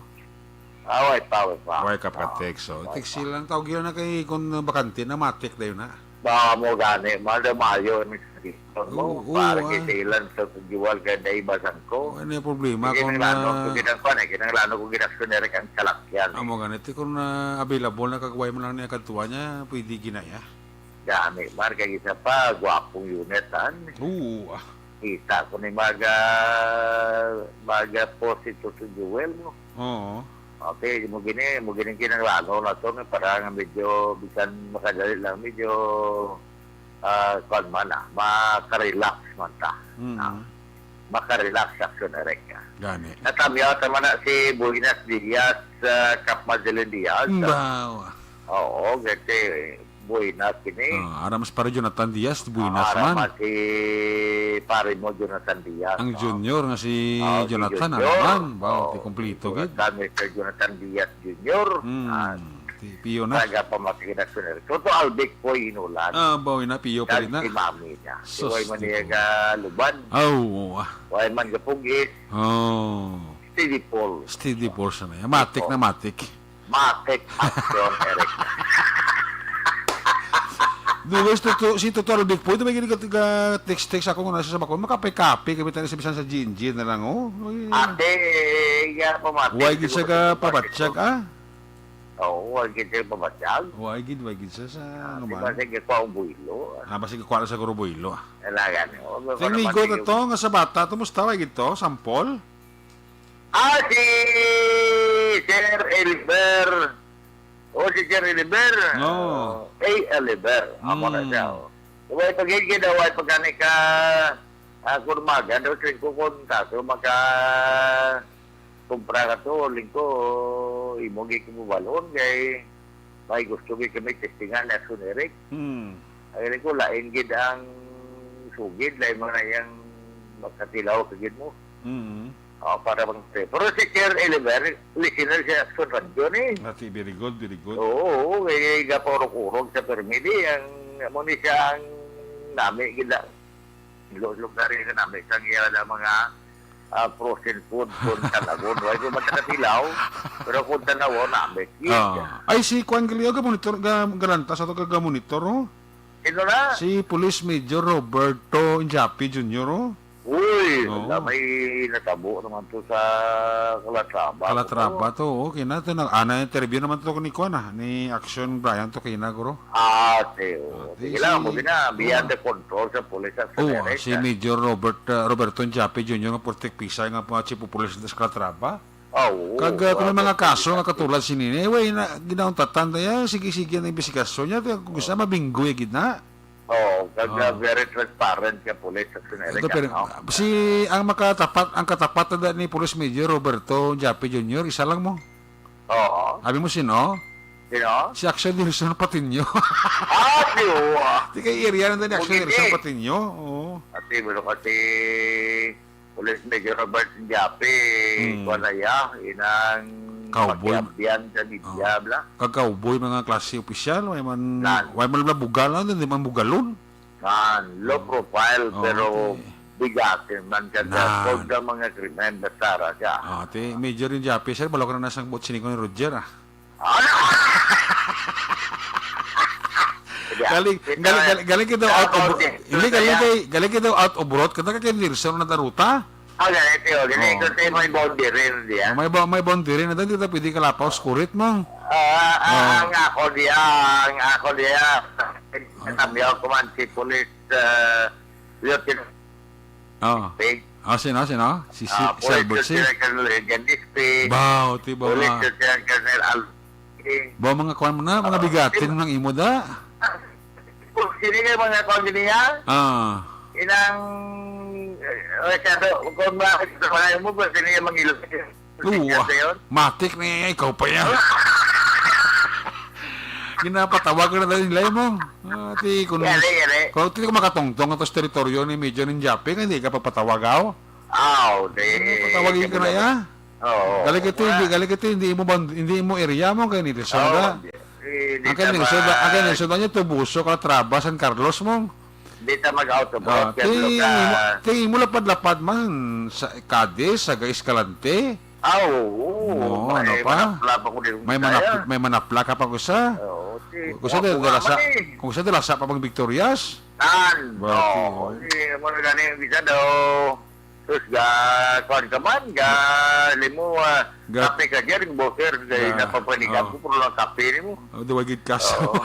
Ah, way pa, way pa. Way ka Ah, ka-text, oh. way Text pa. Sila ang tawag yun na kay kung bakante na matik na yun, ha? Ba mo gani, mahal na maayo ni Kristo mo. Oo, oo, Para ah. Kay Dylan sa Juwal kay Day Basang ko. Ano yung problema Sige, kung, kinahanglan ko ah, ginang kuwan eh, kinahanglan ko ginaksyon na rin ang salakyan eh. Amo gani, ti kung, ah, available na kagway mo lang niya kadtuan niya, pwede ginaya. Gani, mar, kay isa pa, gwapong unit, han. Oo, ah. Kita ko ni maga, maga po si Toto Joel, no? Oo. Okay, mo gini, mo gini kinahanglan na to, nga para nga medyo, bisan makadali lang, medyo, ah, kwan man, ah, makarelax man ta. Mm. Ah, makarelax, Action Eric, ah. Gani. Natamyaw ta man na si Buenas Diaz, ah, Cap Madeline Diaz, ah. Bawa. Oo, kasi Buenas kini. Ah, ara mas para Jonathan Diaz, Buenas Ah, ara man. Mas si pare mo, Jonathan Diaz, Ang no? Junior nga si Oh, si Jonathan, Junior. Ara man. Bawa, Oh, ti kompleto gid. Jonathan, Mister Jonathan Diaz Junior. Hmm, Ah, ti Pio na. Taga Pamakinas Kuner. Toto Albic po inulan. Ah, bawi na, Pio pa Kag rin na. Si Mami niya. Si Sus, Way man di niya ko. Ka luban. Ah, oo, ah. Way man ka pugis. Oh. Steady Paul. Steady Paul siya na yan. Matik Ito. Na matik. Matik action, Eric. Dulos to, to, si Toto Albic po, ito may gini ka, ka text-text ako kung nasa sa bakon. Makape-kape kami tayo sa bisan sa G N G na lang, oh. Uy. Ate, iya pa, Mati. Why gid siya Siguro ka sa pabatsyag, bakit ah? Oo, why gid siya pabatsyag? Why gid, why gid siya sa, Ah, ano di ba, man? Sige, pa ang builo, ah. Ah, ba, sige, kuha lang sa guro builo, ah. Kailangan, oh, may Kay para Migo mati na yung to, nga sa bata, to, musta, why gid to? Sampol? Ah, si Sir Eliber. Oh, si Sir Eliber. No. A. Eliber. Amo na Mm. Siya, oh. Way pagigid daw, way pagkani ka, ah, kurmagan daw, sir, ko kung kaso maka kumpra ka to, lingko, imo gi kibubalon kay may gusto gi kami testingan na generic. Hmm. Ay, ko, lain gid ang sugid, lain man na yang makatilaw ka gid mo. Mm. Oh, para bang, pero si Sir Eliber, listener siya sa radyo ni. Ah, si, very good, very good. Oo, oo, kay gapaurog-urog sa permi di, ang, amo ni siya ang nami gid ang lo-, lugar yung nami sang iya na mga, ah, frozen food, kung tanagon. Wala ko man nakatilaw, pero kung tanaw, nami. Ah. Ay, si Kwan Galiaga, monitor, ga-, galanta sa to, ga-, monitor, oh. Sino na? Si Police Major Roberto Injapi Junior, oh. Uy, Oo. Wala, may natabo naman to sa Calatrava. Calatrava to, oh. Kina to, na, ah, na-interview naman to ni Kwan, ah, ni Action Brian to kina, guro. Ah, si, oh. Ah, Sige si, lang, mo gina, beyond the control sa police at sa Oh, direct, si ah. Major Robert, ah, Roberto Injapi Junior nga puwerteng pisay nga pa chief of police sa Calatrava. Ah, oo. Kag, ah, kung may Ah, mga kaso nga katulad sini, eh, way na, ginauntatan tayo, sige-sige ang imbestigasyon niya, kaya kung gusto, Oo. Mabinggoy gid na. Oo, kag, ah, Oo. Very transparent ka pulis sa Ito, Amerika, pero, no? Si, ang makatapat, ang katapat na ni Police Major Roberto Jape Junior, isa lang mo. Oo. Abi mo sino? Sino? Si Action Nelson Patiño. Ah, si Uwa. Di kay area na ni Action Mugini. Nelson Patiño. Oo. Ati, pero kasi Police Major Robert Jape, Hmm. Kuan na ya, inang Cowboy. Pakiabyan sa media, Oh. Bla. Kag cowboy, mga klase opisyal, way man, Nan. Way man bla bugal, ano, di man bugalon. Nan, low Oh. profile, Oh, pero okay. Bigatin man ka sa Nan. Kung sa mga krimen, basta ra siya. Ah, ti, Major yung Jape, sir, balo ko na nasang buot sining ko ni Roger, ah. Ano? Galing, galing, galing, galing kita out of, hindi, galing kay, galing kita out of route. Kita ka kay Nelson na daruta. Ah, ganito, ganito. Oh. Kasi may boundary rin diyan. Oh, may ba-, may boundary na doon. Dito pwede ka lapaw, skurit mo. Ah, ah, Oh. Ang ako diya, ang ako diya. Oh. Sabi ako man si Police, ah, Lieutenant Oh. Pig. Oh, sino, sino? Si, si, Ah, si Police Albert, si Lieutenant Colonel Regan Dispe. Baw, ti ba Police nga? Lieutenant Colonel Al-, Ba, mga kwan mo na, mga Ah, bigatin di ba? Ng imo da. Kung sino nga mga kwan din niya? Ah. Inang, eh, masyado, kung mga, mga mo, ba, sino nga mangilog? Oo, ah. Matik na yan, ikaw pa yan. Ginapatawag na dahil nila mo. Ah, ti, kung, Yari, yari. Kung ti ko makatongtong ato sa teritoryo ni Major Ninjape, nga hindi ka papatawag, aw? Aw, di, Ano, patawagin ka na, ya? Oo. Gali ka to, hindi, gali ka to, hindi mo band-, hindi mo area mo, kay Nelson Oo, da. Hindi, hindi Ang kay Nelson da, ang kay naman. Nelson da niya, Tubuso, Calatrava, San Carlos mo. Hindi ta mag-out of Ah, order, tingin ka. Mo, tingin mo lapad-lapad man sa Cadiz, sa Escalante. Ah, oo. Oo, ano Eh, pa? Manapla pa ko din May kaya. manap-, may manapla ka pa, kusa? Oo, si Kusa Guapo dala nga sa, man eh. kusa dala sa pa bang Victorias? Tan, Bati, no. oh. Hindi mo na gani ang visa daw. Sus, ga, kuwan ka man, ga, limo, ah, Ga- kape ka dyan, boker, kay Ga- napapanigan oh. ko, puro lang kape ni mo. Oh, duwagid ka sa Oo.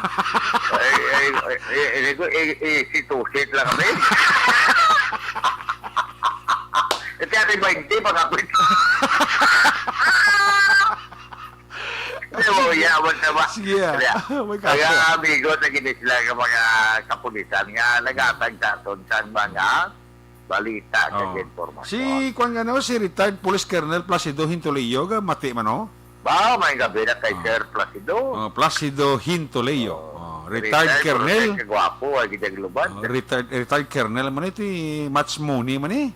Ay, ay, ay, ay, ay, ay, ay, si Tusit lang kami. Ito yung twenty, pag-apit. Ay, oh, yaman na ba? Sige, ah. Kaya, May kaso. kaya, amigo, sa ginisla nga mga kapulisan nga nagatag sa aton sang mga balita kag Oh. impormasyon. Si, kwan nga, no, si retired Police Colonel Placido Hintulio, ga, mati man, no? Ba, may gabi na kay Oh. Sir Placido. Oh, Placido Hintulio. Oh, Oh, retired retired colonel. Colonel, kagwapo, ay gidagluban. Oh, retired, retired colonel man ito, eh, match money man eh.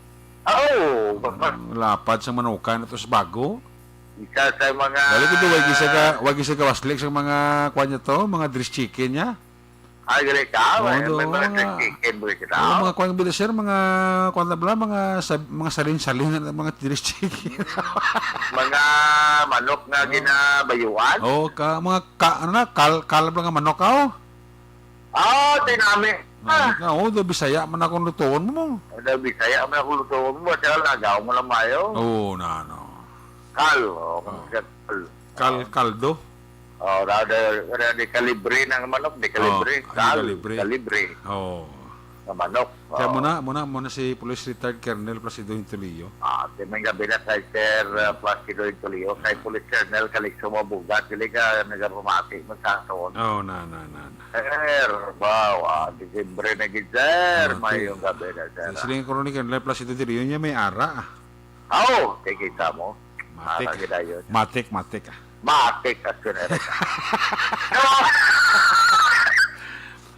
Oh, Oh, lapad sa manukan ito sa bago. Isa sa mga Dali ko doon, wag isa ka, wag isa ka waslik sa mga, kwan niya to, mga dress chicken niya. Ay, gali ka? Oo, May, do, may mga mga, chicken mo kita. Oo, mga kwan bida, sir, mga kwan na bala, mga sab-, mga salin-salin na mga dress chicken. Mga manok nga Oo. ginabayuan? Oo, ka, mga ka, ano na, kal-, kalab lang nga manok, aw. Ah, tinami. Ah, Ah. nga, oh, do Bisaya man akong lutuon mo. Ano, Bisaya man akong lutuon mo, at saka lagaw mo lang mayo. Oo, na, no. Kal, oh, Oh. kal. Kal-, Oh. kaldo? Oh, na, na, na, di kalibre ng manok, di kalibre. Oh, Kal, di kalibre. kalibre. Oh. Ng manok. Kaya Oh. muna, muna, muna si Police Retired Colonel Placido Hintulio. Ah, di may gabi na kay Sir, uh, Placido Hintulio, kay Ah. Police Colonel Calixto Mabugat, dili ka nagapamati mo sa aton. Oh, na, na, na, na. Sir, wow, ah, Disyembre na gid, sir. Matik. Mayong gabi na, sir. Siling ko ni Colonel Placido Hintulio niya may ara, ah. Oh, kay kita mo. Matik. Ara gid ayon. Matik, matik, ah. Matik, as in, Eric.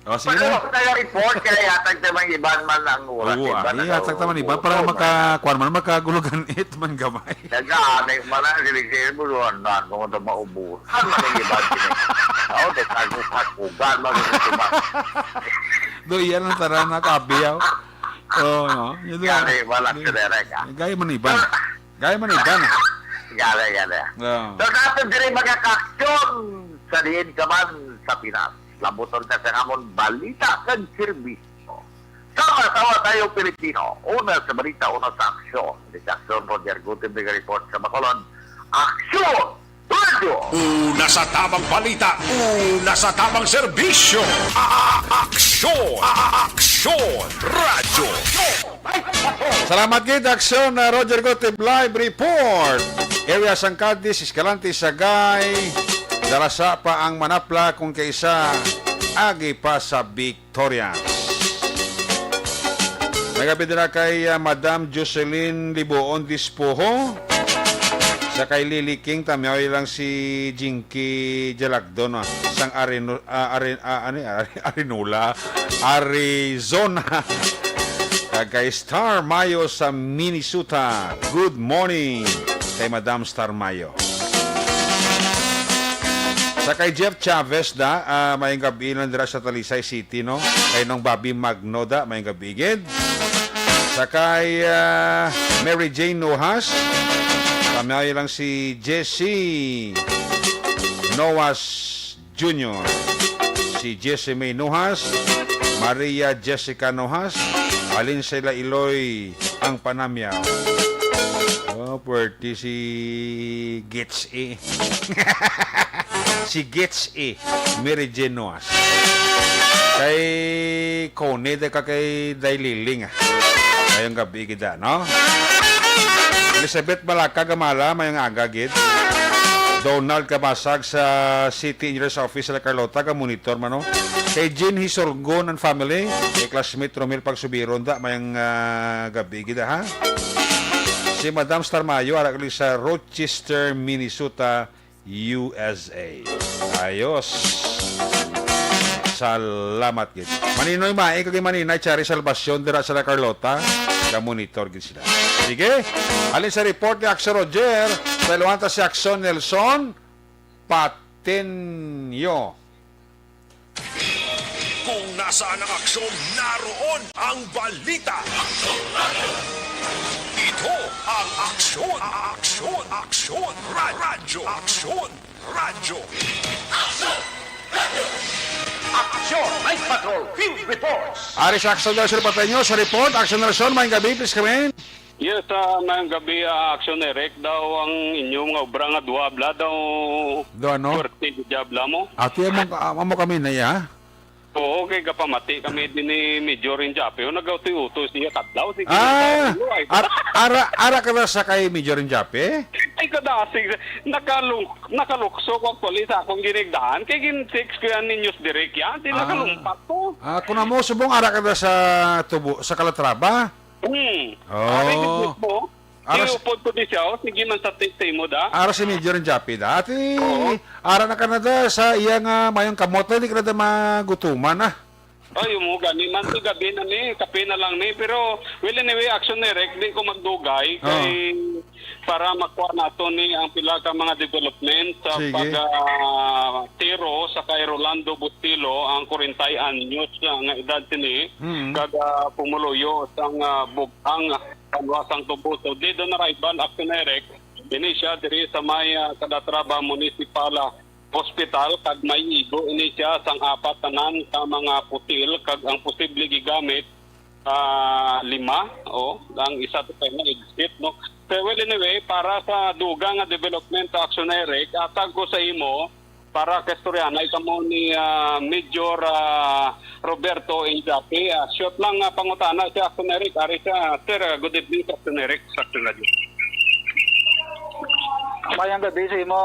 Oh, sige Pero na. Kung nag-report, kaya yatag naman iban man ang oras, Oo, iban ah, na iya, daw. Tag naman iban. Para Oo, maka-, man. Kuwan man, makagulugan it man gamay. Nag-aanay man ang siling-siling mo, doon na, ano, na maubusan man ang iban, sini. Ako, di tago-tagugan, man, gusto ma- Do, iyan ang taran na kabiyaw. Oo, no? Yun, Gani, ah, wala di-, si Derek, ah. Gaya man iban. Gaya man iban. Gani, gani. Oo. So, sa ato diri, mga kaaksyon, sa diin ka man sa Pinas, labuton ka sa amon balita kag serbisyo. Sama-sama tayo, Pilipino. Una sa balita, una sa aksyon. Ni Aksyon Roger Gutenberg report sa Bacolod. Aksyon! Radyo! Una sa tamang balita, una sa tamang serbisyo. A-, a-, aksyon! A-, a-, aksyon! Radyo! Salamat gid, Aksyon, uh, Roger Gutib Live Report. Area San Cadiz, Escalante, Sagay. Dala sa pa ang manapla kung kaisa agi pa sa Victorias. May gabi dira kay, uh, Madam Jocelyn Libuon Dispoho. Sa kay Lily King, tamyaw lang si Jinky Jalagdon, ah, sang Arino-, ah, Arin-, ah, ano, Ari-, Arinola, Arizona. Kag kay Star Mayo sa Minnesota. Good morning kay Madam Star Mayo. Sa kay Jeff Chavez da, ah, mayong gabi lang dira sa Talisay City, no? Kay Nong Bobby Magno da, mayong gabi gid. Sa kay, ah, Mary Jane Nojas, tamyaw lang si Jesse Noas Junior, si Jesse May Nojas, Maria Jessica Nojas, alin sila iloy ang panamyaw? Oh, pwerte si Gets E. Si Gets E. Mary Jane Noas. Kay Connie, da ka kay Day Liling, ah. Ngayong gabi, gid, ah, no? Elizabeth Balaka Gamala, mayong aga, gid. Donald Kabasag sa City Engineers Office sa La Carlota, ka monitor man, no? Kay Jean Hisorgon and family, kay classmate Romel Pagsubiron, da, mayong, ah, gabi, gid, ha? Si Madam Star Mayo, ara gali sa Rochester, Minnesota, U S A. Ayos. Salamat gid. Maninoy Mae kag Maninay Chari Salvacion dira sa La Carlota. ga-monitor gid sila. Sige, halin sa report ni Action Roger, sa Luanta si Action Nelson Patenyo. Kung nasaan ang aksyon, naroon ang balita. Ito ang Aksyon, Aksyon, Aksyon, Ra- Radyo, Aksyon, Radyo. Action Night Patrol Field Reports. Ari sa Action Nelson Patenyo sa report. Action Nelson, maayong gabi, please come in. Yes, ah, maayong gabi, ah, Action Eric. Daw ang inyong mga obra nga duha bla daw Do ano? Swerte gid bla mo. Ati amo, amo kami na iya. Oo, kay gapamati kami din ni Major Injape. O, nagautoy-utoy siya kadlaw. Sige, Ah, tayo, ay. ar- ara, ara ka na sa kay Major Injape? Ay, kadasig. Nakalung, nakalukso ko actually sa akong ginigdaan. Kay gin-text ko yan ni News Direct yan. Di Ah. nakalungpat ko. Ah, kung amo, subong ara ka na sa tubo, sa Calatrava? Hmm. Oh. Ari gid mo. Ara Di si upod ko di siya, oh. Sige man sa ti-, sa imo, da. Ara si Major Injape da. Ati, Oo. ara na ka na da sa iya nga mayong kamot, di ka na da magutuman, ah. Ay, mo gani man, ti gabi na ni, kape na lang ni. Pero, well, anyway, Action Direct, di ko magdugay. Oo. Kay, para makuha nato ni ang pila ka mga development sa Sige. pag, ah, tiro sa kay Rolando Bustilo, ang forty-nine anyos nga edad sini, Mm. kag, ah, pumuluyo sang, ah, bug-ang Kaluwasang Tubo. So, dead on arrival, Action Direct, ini siya diri sa may, ah, Calatrava Municipal, ah, Hospital, kag may igo ini siya sang apat tanan ka mga putil, kag ang posible gigamit, ah, lima, o, ang isa to kay na exit, no? So, well, anyway, para sa dugang nga development sa Action Direct, atag ko sa imo, para kaistoryahanay kamo ni, ah, Major, ah, Roberto Injapi. Ah, short lang nga pangutana si Action Eric. Ari siya, sir, ah, good evening sa Action Eric, sa Action Radio. Mayang gabi sa imo,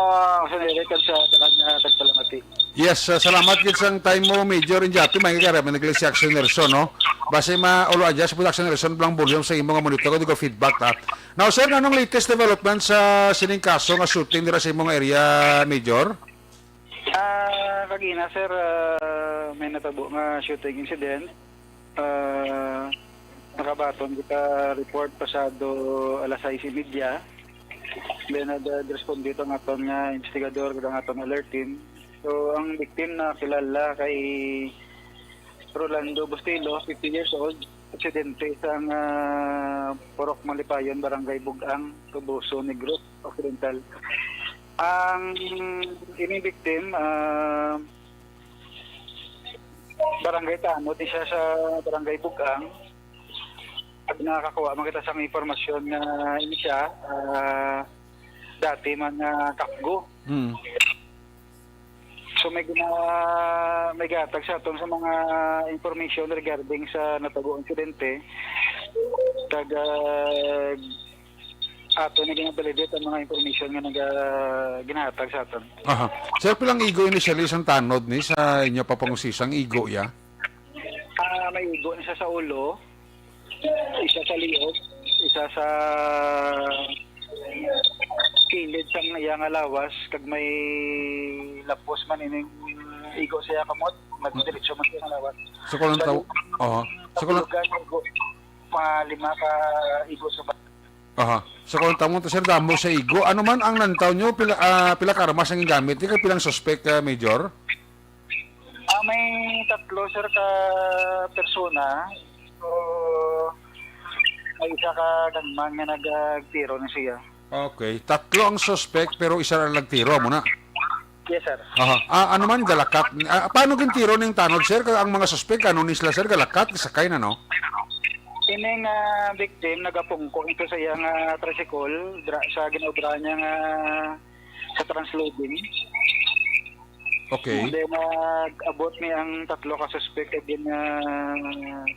Action Eric, at sa tanan nga tagpalamati. Yes, ah, salamat gid sang time mo, Major Injapi. May kagara, may nagli si Action Nelson, no? Basi ma-, ulo adya sa Action Nelson, blang volume sa imo nga monitor, ko di ko feedback, ta. Now, sir, anong latest development sa sining kaso nga shooting dira sa imong area, Major? Ah, kagina, sir, ah, may natabo nga shooting incident. Ah, nakabaton kita report pasado alas sais y media. Then, nag-, nag-respond dito ang aton nga investigador, kag ang aton alert team. So, ang victim na kilala kay Rolando Bustilo, fifty years old, residente sa, ah, Purok Malipayon, Barangay Bug-ang, Toboso, Negros Occidental. Ang ining victim, ah, barangay tanod ni siya sa Barangay Bug-ang. Pag nakakuha man kita sang impormasyon nga ini siya, ah, dati man nga kapgo. Hmm. So, may gina-, may gatag sa aton sa mga information regarding sa natabo insidente. Kag, ah, ato na ginabalidate ang mga information nga naga-, ginahatag sa aton. Aha. Sir, pilang igo initially sang tanod ni sa inyo pa pangusisa ang igo, ya? Ah, may igo ni siya sa ulo, isa sa liog, isa sa kilid sang iya nga lawas, kag may lapos man ining igo sa iya kamot, magdiretso man sa iya nga lawas. So, kung ang Sa taw-, lima, oho. So, kung ang kapilugan nga igo, mga lima ka igo sa ba- Aha. So, kung tamo to, sir, damo sa igo. Ano man ang nantaw nyo? Pila, ah, pila ka armas ang gingamit? Di ka pilang suspect, ah, Major? Ah, may tatlo, sir, ka persona. So, may isa ka gunman nga nagtiro na siya. Okay. Tatlo ang suspect, pero isa lang nagtiro, amo na. Yes, sir. Aha. Ah, ano man, galakat? Ah, paano gintiro ning tanod, sir? Kag ang mga suspect, ano ni sila, sir? Galakat, sakay na, no? Ining, ah, victim, nagapungko ito sa iyang, ah, tricycle, dra-, sa ginaobra niya nga sa transloading. Okay. And then, nag-abot ni ang tatlo ka suspect, kag gin, ah,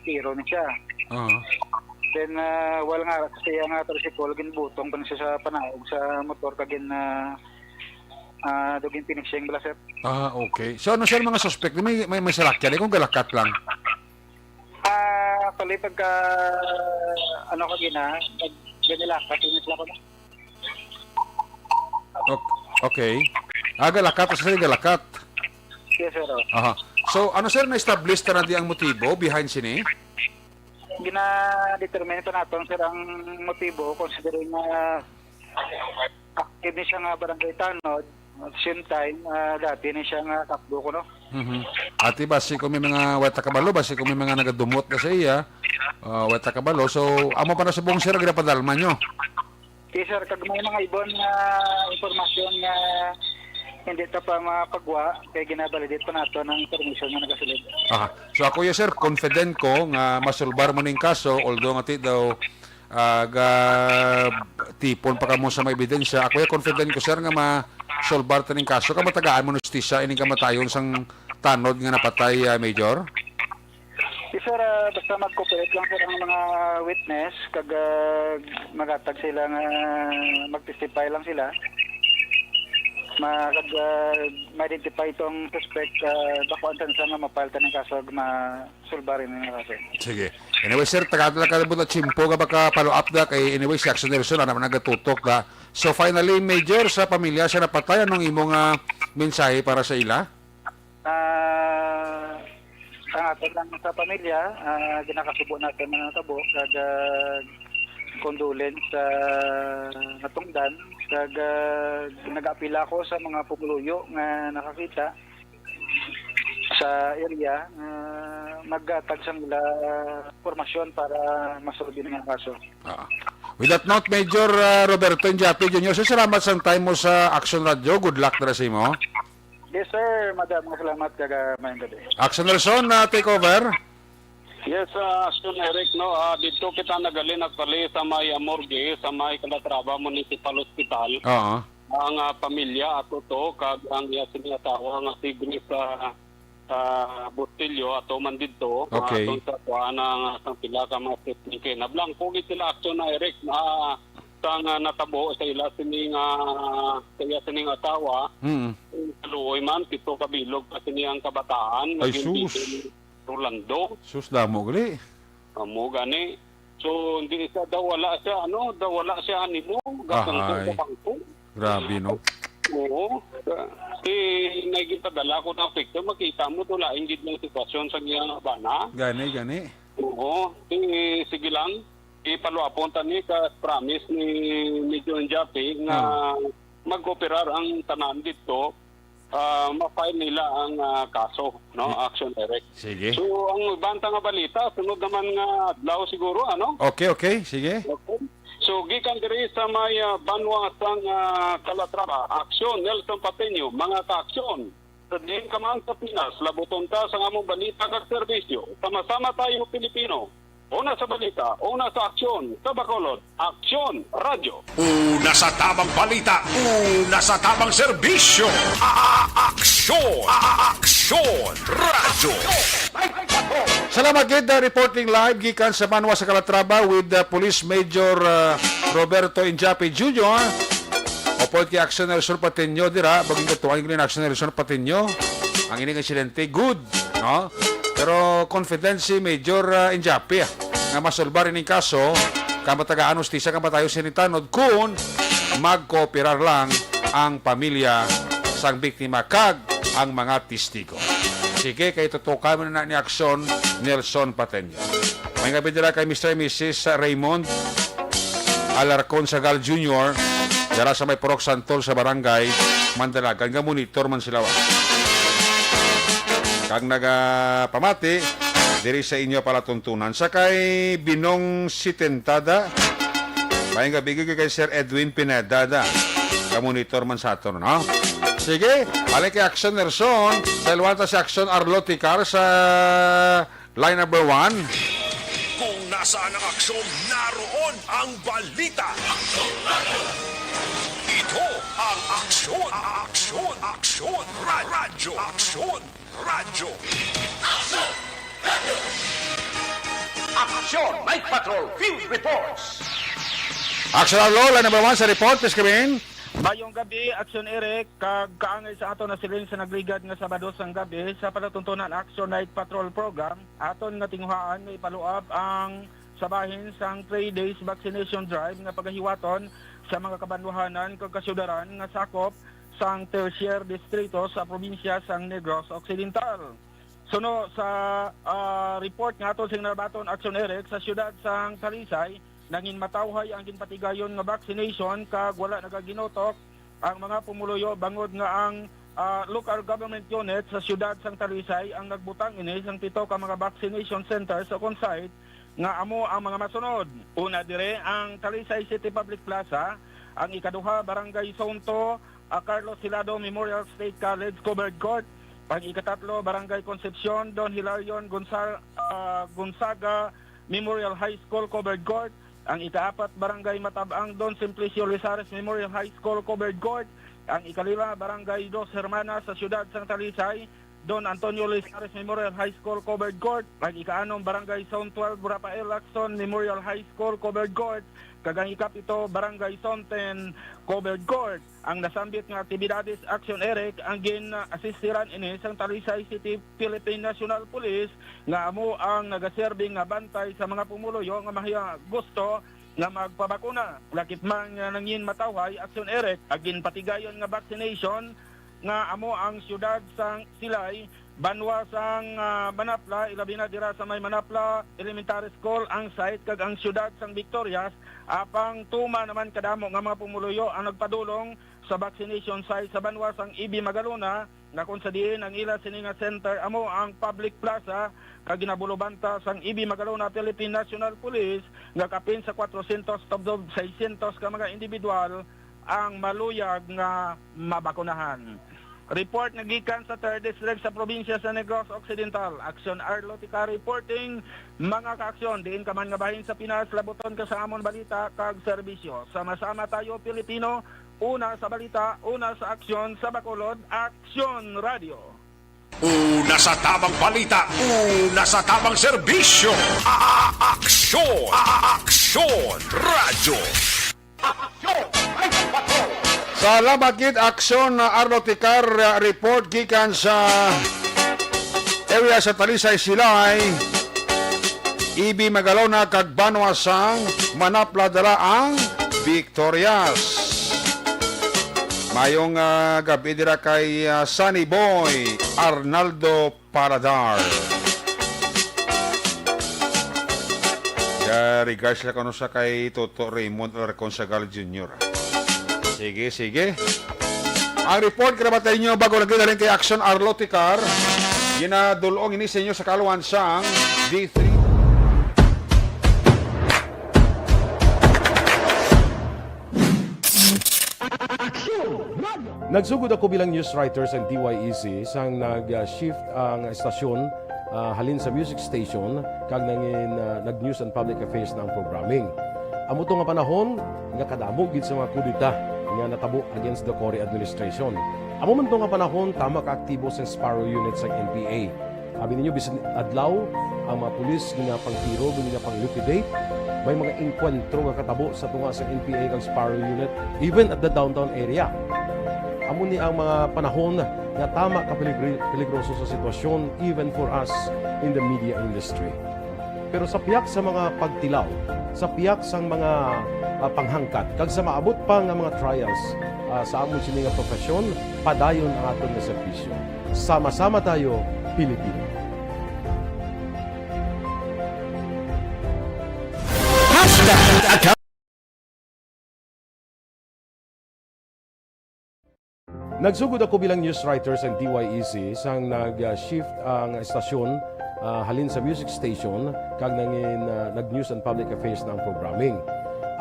tiro ni siya. Aha. Then, ah, while nga sa iya nga tricycle, ginbutong pa ni siya sa panaog sa motor, kag gin, ah, ah, dugin finishing bala, sir. Ah, okay. So, ano, sir, mga suspect? May, may, may salakyan, eh, kung galakat lang? Ah, actually, pagka, ano, kagina, nag-, ganilakat, init lang ko na. Ok-, okay. Ah, galakat, kasi galakat. Yes, sir, oh. Aha. So, ano, sir, na-establish na di ang motibo behind sini? Gina-determine pa naton, sir, ang motibo, considering nga active ni siya nga barangay tanod, at the same time, ah, dati ni siya nga takbo ko, no? Mhm. Ati, basi kung may mga wala ta kabalo, basi kung may mga nagadumot na sa iya, ah, wala ta kabalo. So, amo pa na subong, sir, ang ginapadalman nyo? Yes, sir, kag may mga ibon nga impormasyon nga hindi ta pa mapagwa, kay ginabalidate pa nato ang information nga nagasulod. Aha. So, ako, yes, sir, confident ko nga masulbar mo ning kaso, although nga ti daw, ah, ga-, tipon pa kamo sa mga ebidensya. Ako, ya, confident ko, sir, nga masulbar ta ning kaso, kag matagaan mo ng hustisya ining kamatayon sang tanod nga napatay, ah, Major? Yes, sir, ah, basta mag-cooperate lang, sir, ang mga witness, kag, ah, maghatag sila nga mag-testify lang sila. Ma-, kag, ah, ma-identify itong suspect, ah, bako ang tsansa nga ma-file ta ng kaso, ma-, sulbarin nga kaso. Sige. Anyway, sir, tagaan lang ka na tiyempo nga baka follow up na kay, anyway, si Action Nelson, ano man nagatutok na. So, finally, Major, sa pamilya sa napatay, anong imong, ah, mensahe para sa ila? Ah, ang aton lang sa pamilya, ah, ginakasubo natin mga tabo, kag, ah, condolence sa natungdan, kag, ah, nag-apila ko sa mga pumuluyo nga nakakita sa area, ah, maghatag sang ila impormasyon para masolbi ang kaso. Ah. With that note, Major, ah, Roberto Injapi Junior, so salamat sang time mo sa Action Radio. Good luck dira sa imo. Yes, sir. Madam, salamat, kag, ah, maayong gabi. Action Nelson, ah, take over. Yes, ah, Action Eric, no, ah, dito kita nagalin actually sa may, ah, morgue, sa may Calatrava Municipal Hospital. Oo. Ang, ah, pamilya ato to, kag ang iya sini asawa nga si Grace, ah, ah, Bustillo, ato man didto, ah, Okay. aton sa kuan ang, ah, sang pila ka mga statement kay nablangko gid sila, Action na Eric, ah, sang, ah, natabo sa ila sining, ah, sa iya sining asawa. Mm. Kaluoy man, pito ka bilog pa sini ang kabataan. Ay, Naging sus. Rolando. Sus, damo gali. Amo gani. So, hindi siya daw wala siya, ano, daw wala siya animo. Gatungtong Ahay. Sa bangko. Grabe, no? Oo. Si, may gipadala ko ng picture, makita mo to, lain gid ng sitwasyon sa iya bana. Gani, gani. Oo. Si, sige lang, ipaluapon ta ni ka promise ni Major Japi nga Ah. mag-operar ang tanan dito. Ah, ma-file nila ang, ah, kaso, no? Okay. Action Direct. Sige. So, ang ibang nga balita, sunod naman nga adlaw siguro, ano? Okay, okay. Sige. Okay. So, gikan diri sa may, ah, banwa sang, ah, Calatrava, Aksyon, Nelson Patino, mga ka-aksyon. Sa diin ka man sa Pinas, labuton ta sa among balita kag serbisyo. Sama-sama tayo, Pilipino. Una sa balita, una sa aksyon, sa Bacolod, Aksyon Radyo. Una sa tamang balita, una sa tamang serbisyo. A-, a-, aksyon, a-, a-, aksyon, radyo. Salamat gid, uh, reporting live gikan sa banwa sa Calatrava with, uh, Police Major, uh, Roberto Injapi Junior. Upod kay Aksyon Nelson Patino dira, baging katuan ni Aksyon Nelson Patino. Ang ining insidente, good, no? Pero confident si Major, ah, Injapi, ah, nga masolbar ining kaso, kag matagaan hustisya kag matayon sini tanod kun magkooperar lang ang pamilya sang biktima kag ang mga testigo. Sige, kay tutukan man na ni Aksyon Nelson Patino. May nga dira kay Mister and Missus Raymond Alarcon Sagal Junior, dira sa may Purok Santol sa Barangay Mandalagan, nga monitor man sila, wa. Kag nagapamati diri sa inyo palatuntunan sa kay Binong Sitentada. Maayong gabi gid kay Sir Edwin Pineda da. Ka monitor man sa aton, no? Sige, balik kay Action Nelson. Sa Luwanta si Action Arlo Ticar sa Line number one. Kung nasaan ang aksyon, naroon ang balita. Ito ang Aksyon, Aksyon, Aksyon, Ra-, Radyo, Aksyon, Radyo. Aksyon Night Patrol Field Reports. Action Arlo, line number one sa report, Miss Kevin. Mayong gabi, Action Eric, kag kaangay sa aton nasiling sa nagligad nga Sabado sang gabi sa palatuntunan Action Night Patrol Program. Aton nga tinguhaan nga ipaluab ang sa bahin sang three days vaccination drive nga pagahiwaton sa mga kabanwahanan kag kasyudaran nga sakop sang Tertiary Distrito sa probinsya sang Negros Occidental. Suno sa, ah, report nga aton sing nabaton, Action Eric, sa siyudad sang Talisay, nangin matawhay ang ginpatigayon nga vaccination kag wala nagaginutok ang mga pumuluyo bangod nga ang, ah, local government unit sa siyudad sang Talisay ang nagbutang ini sang pito ka mga vaccination centers o kon site nga amo ang mga masunod. Una dire ang Talisay City Public Plaza, ang ikaduha Barangay Zone two, ah, Carlos Hilado Memorial State College Covered Court, ang ikatatlo Barangay Concepcion Don Hilarion Gonza-, ah, Gonzaga Memorial High School Covered Court, ang ikaapat Barangay Matabang Don Simplicio Lizares Memorial High School Covered Court, ang ikalima Barangay Dos Hermanas sa siyudad sang Talisay, Don Antonio Lizares Memorial High School Covered Court, ang ikaanom Barangay Zone twelve Rafael Lacson Memorial High School Covered Court, kag ang ikapito Barangay Zone ten Covered Court. Ang nasambit nga aktibidades, Action Eric, ang gin-asistiran ini sang Talisay City Philippine National Police nga amo ang nagaserbi nga bantay sa mga pumuluyo nga mahiya gusto nga magpabakuna. Lakip man nga nangin matawhay, Action Eric, ang ginpatigayon nga vaccination nga amo ang siyudad sang Silay, banwa sang, ah, Manapla, ilabi na dira sa may Manapla Elementary School, ang site kag ang siyudad sang Victorias, apang tuma naman kadamo nga mga pumuluyo ang nagpadulong sa vaccination site sa banwa sang E B Magalona, nga kung sa diin ang ila sini nga center amo ang public plaza, kag ginabulobanta sang E B Magalona Philippine National Police nga kapin sa kwatrosyentos tubtob seisyentos ka mga individual ang maluyag nga mabakunahan. Report nga gikan sa third District sa probinsya sa Negros Occidental. Action Arlotica reporting, mga kaaksyon, diin ka man nga bahin sa Pinas, labuton ka sa amon balita kag serbisyo. Sama-sama tayo, Pilipino, una sa balita, una sa aksyon, sa Bacolod, Aksyon Radio. Una sa tamang balita, una sa tamang serbisyo. A-, a-, aksyon, a-, a-, aksyon, radyo. Salamat gid, Aksyon, uh, Arlo Tikar, uh, report gikan sa area sa Talisay, Silay, E B Magalona kag banwa sang Manapla dala ang Victorias. Mayong, uh, gabi dira kay, uh, Sunny Boy Arnaldo Paladar. Kag regards lang kuno sa kay Toto Raymond Alarcon Sagal Junior. Sige, sige. Ang report, karabatay nyo, bago lagi galing kay Action Arlo Tikar. Ginadulong ini sa inyo sa kaluan sang D three. Nagsugod ako bilang news writer sa D Y E C sang nag-shift ang estasyon, ah, halin sa music station kag nangin, ah, nag-news and public affairs na ang programming. Amo to nga panahon nga kadamo gid sa mga kudeta nga natabo against the Cory administration. Amo man to nga panahon tama ka aktibo sa Sparrow Unit sa N P A. Abi ninyo, bisan adlaw, ang mga pulis ginapangtiro, ginapang-liquidate. May mga engkwentro nga katabo sa tunga sa N P A kag Sparrow Unit, even at the downtown area. Amo ni ang mga panahon nga tama ka peligri-, peligroso sa sitwasyon, even for us in the media industry. Pero sa pihak sa mga pagtilaw, sa pihak sang mga, ah, panghangkat, kag sa maabot pa nga mga trials, ah, sa amon sini nga profesyon, padayon ang aton nga serbisyo. Sama-sama tayo, Pilipino. Hashtag account. Nagsugod ako bilang news writer sa D Y E C sang nag-shift ang estasyon, ah, halin sa music station kag nangin, ah, nag-news and public affairs na ang programming.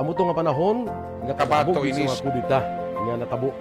Amo to nga panahon nga kabato kadamo gid sa inis mga kudeta nga natabo.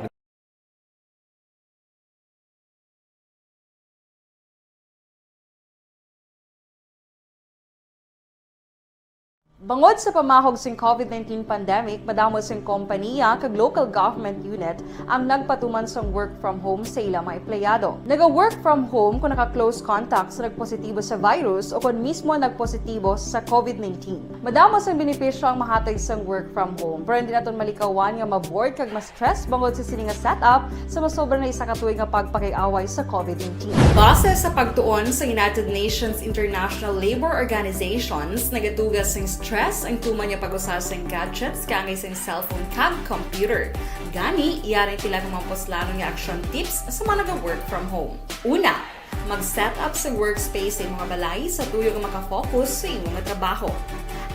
Bangod sa pamahog sing COVID nineteen pandemic, madamo sing kompaniya kag local government unit ang nagpatuman sang work from home sa ila mga empleyado. Naga-work from home kon naka-close contact sa nagpositibo sa virus o kon mismo nagpositibo sa COVID nineteen. Madamo sang benepisyo ang mahatag sang work from home, pero hindi naton malikawan nga ma-bored kag ma-stress bangod sa sini nga setup sa masobra na isa ka tuig nga pagpakig-away sa COVID nineteen. Base sa pagtuon sa United Nations International Labour Organizations, nagatuga sing stress ang tuman nga pag-usa sing gadgets kaangay sing cellphone kag computer. Gani, yari ang pila ka mga puslanon nga action tips sa mga naga-work from home. Una, Mag-set up sa workspace sa imong balay sa tuyo nga maka-focus sa imong trabaho.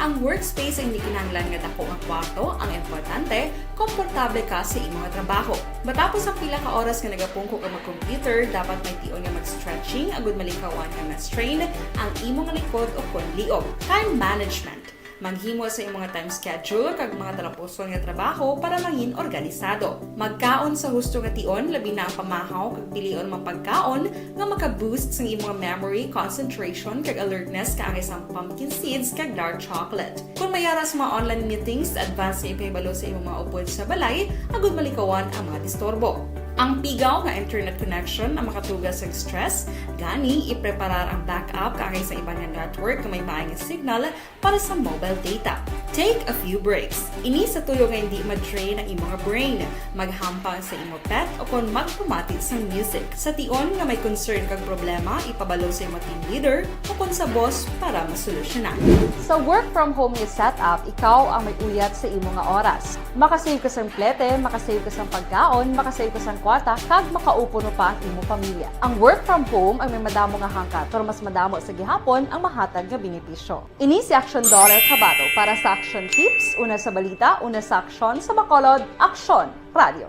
Ang workspace ay hindi kinahanglan nga dako nga kwarto, ang importante, komportable ka sa imong trabaho. Matapos ang pila ka oras nga nagapungko ka mag-computer, dapat may tion nga mag-stretching agud malikawan nga ma-strain ang imong likod o kon liog. Time management. Maghimo sa imong time schedule kag mga talapuson nga trabaho para mangin organisado. Magkaon sa husto nga tion, labi na ang pamahaw kag pilion man pagkaon nga maka-boost sang imong memory, concentration, kag alertness kaangay sang pumpkin seeds kag dark chocolate. Kung may ara sa mga online meetings, advance nga ipahibalo sa imong mga upod sa balay agud malikawan ang mga disturbo. Ang pigaw nga internet connection ang makatuga sa stress, gani ipreparar ang backup kaangay sa iban nga network nga may maay nga signal para sa mobile data. Take a few breaks. Ini sa tuyo nga hindi ma-drain ang imong brain. Maghampang sa imo pet o kon magpamati sang music. Sa tion nga may concern kag problema, ipabalo sa imo team leader o kon sa boss para masolusyonan. Sa work from home nga setup, ikaw ang may uyat sa imo nga oras. Makasave ka sang plete, makasave ka sang pagkaon, makasave ka sang kwarta, kag makaupo pa ang imo pamilya. Ang work from home ang may madamo nga hangkat, pero mas madamo sa gihapon ang mahatag nga benepisyo. Ini si Action Daughter Kabato para sa Action Tips, una sa balita, una sa aksyon, sa Bacolod, Aksyon Radio.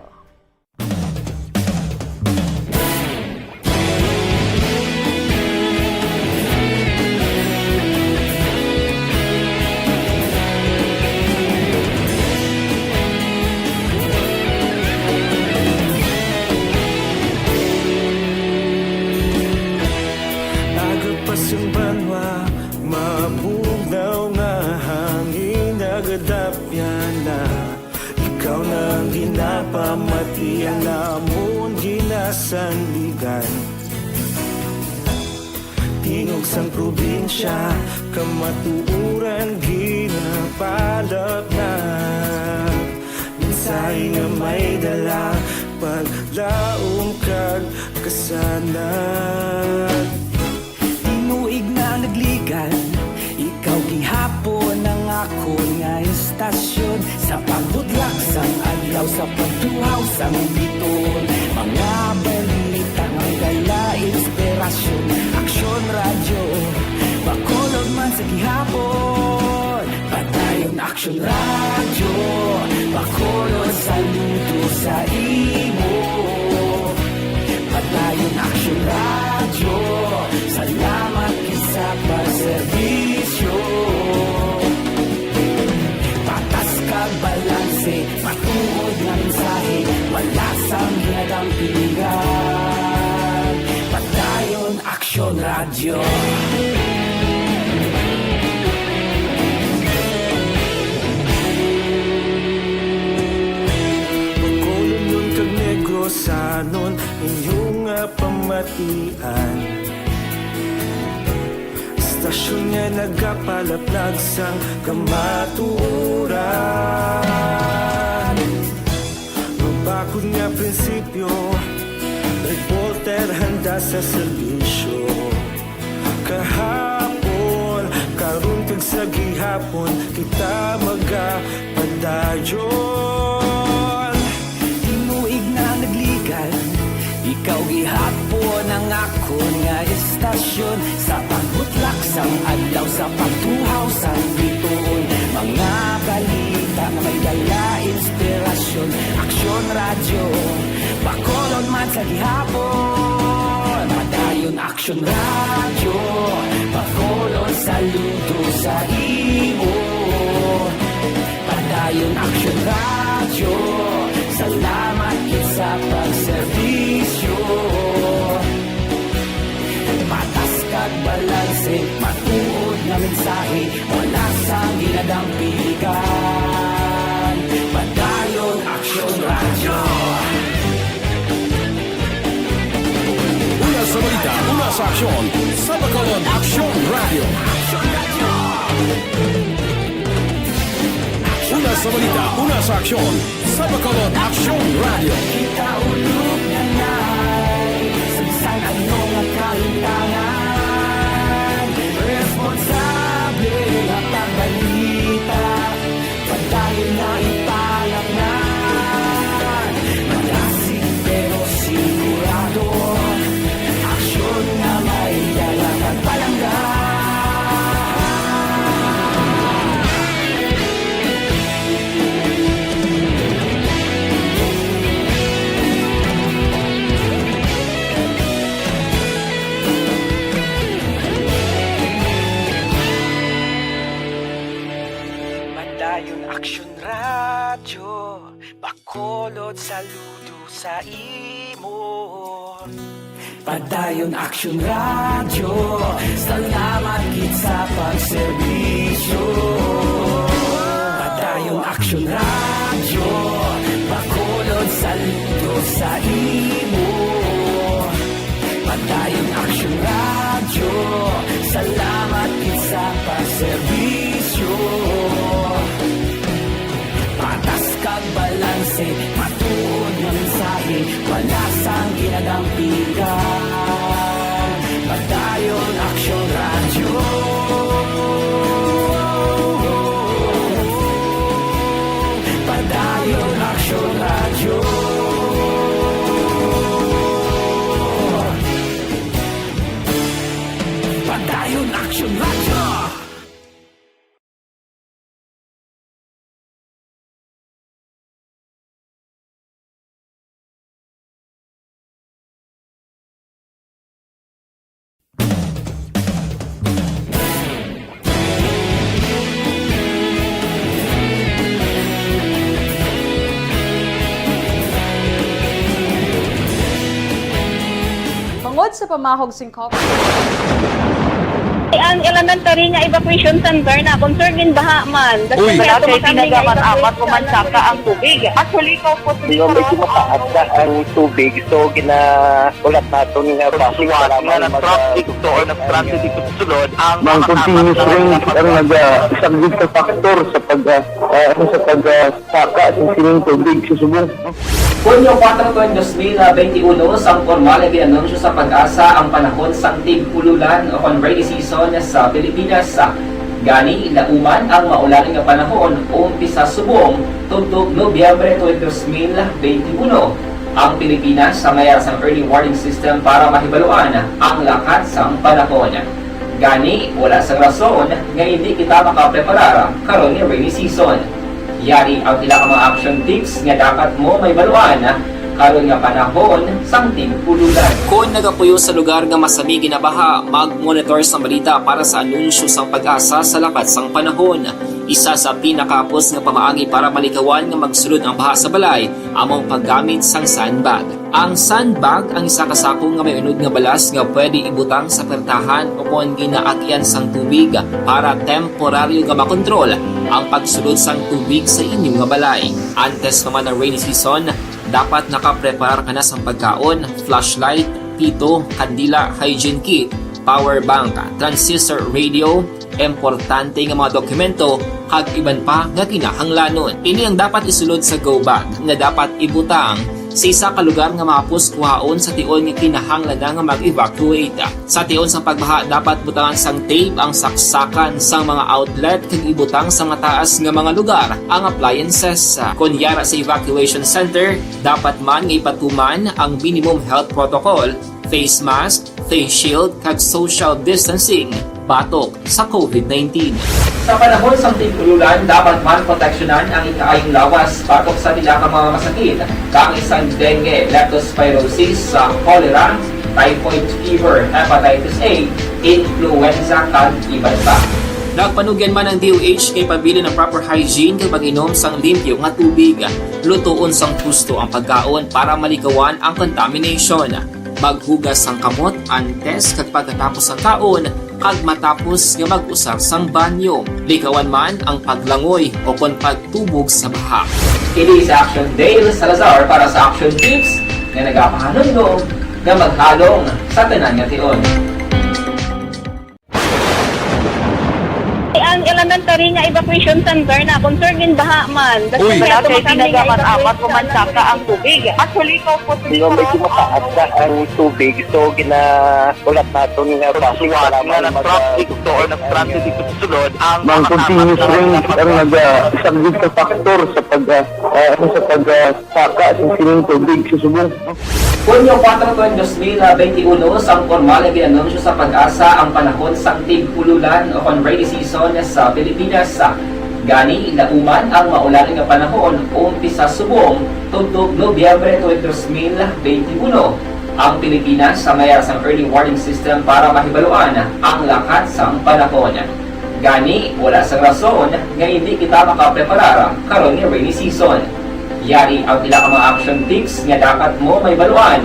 Aga pa sang banwa, mabugnaw nga hangin nagadapyan na. Ikaw na ang ginapamati, ang amon ginasandigan. Tingog sang probinsya, kamatuoran ginapalapnag. Mensahe nga may dala, paglaom kag kasanag. Tinuig na nagligan, ikaw gihapon ang akon nga istasyon. Sa pagbutlak sang adlaw, sa pagtuhaw sang biton, mga balita nga may dala inspirasyon. Aksyon Radyo, Bacolod man sa gihapon. Padayon Aksyon Radyo, Bacolod, saludo sa imo. Padayon Aksyon Radyo, salamat gid sa pagserbisyo. Patas kag balanse, matuod nga mensahe, wala sang ginadampigan. Padayon Aksyon Radyo. Bacolodnon kag Negrosanon, inyo nga pamatian. Istasyon nga nagapalaplag sang kamatuoran. Mabakod nga prinsipyo, reporter handa sa serbisyo. Kahapon, karon kag sa gihapon, kita magapadayon. Tinuig na nagligan, ikaw gihapon ang akon nga istasyon. Sa pagbutlak sang adlaw, sa pagtuhaw sang bituon, mga balita nga may dala inspirasyon. Aksyon Radyo, Bacolod man sa gihapon. Padayon Aksyon Radyo, Bacolod, saludo sa imo. Padayon Aksyon Radyo, salamat gid sa pagserbisyo. Patas kag balanse, matuod nga mensahe, wala sang ginadampigan. Padayon Aksyon Radyo. Una sa balita, una sa aksyon, sa Bacolod Aksyon Radyo. Una sa balita, una sa aksyon, sa Bacolod Aksyon Radyo. Kita ulog na nay, sa bisan ano nga kahintangan, responsable nga pagbalita, padayon na ipalapngan. Madasig pero sigurado, aksyon nga Saludo sa imo. Padayon Action Radio, salamat gid sa pagserbisyo. Padayon Action Radio, Bacolod, saludo sa imo. Padayon Action Radio, salamat gid sa pagserbisyo. Patas kag balanse, matuod nga mensahe, wala sang ginadampigan. Padayon Action Radio. Padayon Action Radio. Padayon Action Radio. Bangod sa pamahog sing Ang elementary nga evacuation center na concern gin baha man. Uy. Wala kay tinaga man amat ko man saka ang tubig. Actually, ko po. Di ba, medyo mataas na ang tubig, so ginahulat naton nga basi para nga mag- nag-traffic to or nag-transit dito sa sulod ang Mang continuous rain ang nagasaglit sa factor sa pag, ah, ah, ano, sa pag, ah, saka sa sining tubig sa subong. Hunyo kuwatro, dos mil benti uno, sang pormal nga gin-anunsyo sa PAGASA ang panahon sang tig-ululan o kon rainy season sa Pilipinas. Gani, lauman ang maulan nga panahon umpisa subong tubtob Nobyembre tuig dos mil benti uno. Ang Pilipinas may ara sang early warning system para mahibaluan ang lakat sang panahon. Gani, wala sang rason nga indi kita makapreparar karon nga rainy season. Yari ang pila ka mga action tips nga dapat mo mahibaluan karon nga panahon sang tig-ululan. Kon nagapuyo sa lugar nga masami ginabaha, mag-monitor sang balita para sa anunsyo sang PAGASA sa lakat sang panahon. Isa sa pinakahapos nga pamaagi para malikawan nga magsulod ang baha sa balay amo ang paggamit sang sandbag. Ang sandbag ang isa ka sako nga may unod nga balas nga pwede ibutang sa pertahan o kon ginaagyan sang tubig para temporaryo nga makontrol ang pagsulod sang tubig sa inyo nga balay. Antes pa man ang rainy season, dapat nakapreparar ka na sang pagkaon, flashlight, pito, kandila, hygiene kit, power bank, transistor radio, importante nga mga dokumento, kag iban pa nga kinahanglanon. Ini ang dapat isulod sa go bag nga dapat ibutang sa isa ka lugar nga mahapos kuhaon sa tion nga kinahanglan na nga mag-evacuate. Sa tion sang pagbaha, dapat butangan sang tape ang saksakan sang mga outlet kag ibutang sa mataas nga mga lugar ang appliances. Kon yara sa evacuation center, dapat man nga ipatuman ang minimum health protocol, face mask, face shield, kag social distancing batok sa COVID nineteen. Sa panahon sang tig-ululan, dapat man proteksyonan ang ikaayong lawas batok sa pila ka mga masakit, kaangay sang dengue, leptospirosis, sa cholera, typhoid fever, hepatitis A, influenza, kag iban pa. Nagpanugyan man ang D O H nga ipabilin ang proper hygiene kag pag-inom sang limpyo nga tubig. Lutoon sang husto ang pagkaon para malikawan ang contamination. Maghugas sang kamot antes kag pagkatapos sang kaon, kag matapos nga mag-usar sang banyo. Likawan man ang paglangoy o kon pagtubog sa baha. Kini si Action Dale Salazar para sa Action Tips nga nagapahanumdom nga maghalong sa tanan nga tion. Ang elementary nga evacuation center na concern gin baha man. Uy. Wala kay tinaga man amat ko man saka ang tubig. Actually, ko po. Di ba, medyo mataas na ang tubig, so ginahulat naton nga basi para nga mag- nag-traffic to or nag-transit dito sa sulod ang Mang continuous rain ang nagasaglit sa factor sa pag, ah, ah, ano, sa pag, ah, saka sa sining tubig sa subong. Hunyo kuwatro, dos mil benti uno, sang pormal nga gin-anunsyo sa PAGASA ang panahon sang tig-ululan o kon rainy season sa Pilipinas. Gani, lauman ang maulan nga panahon umpisa subong tubtob Nobyembre tuig dos mil benti uno. Ang Pilipinas may ara sang early warning system para mahibaluan ang lakat sang panahon. Gani, wala sang rason nga indi kita makapreparar karon nga rainy season. Yari ang pila ka mga action tips nga dapat mo mahibaluan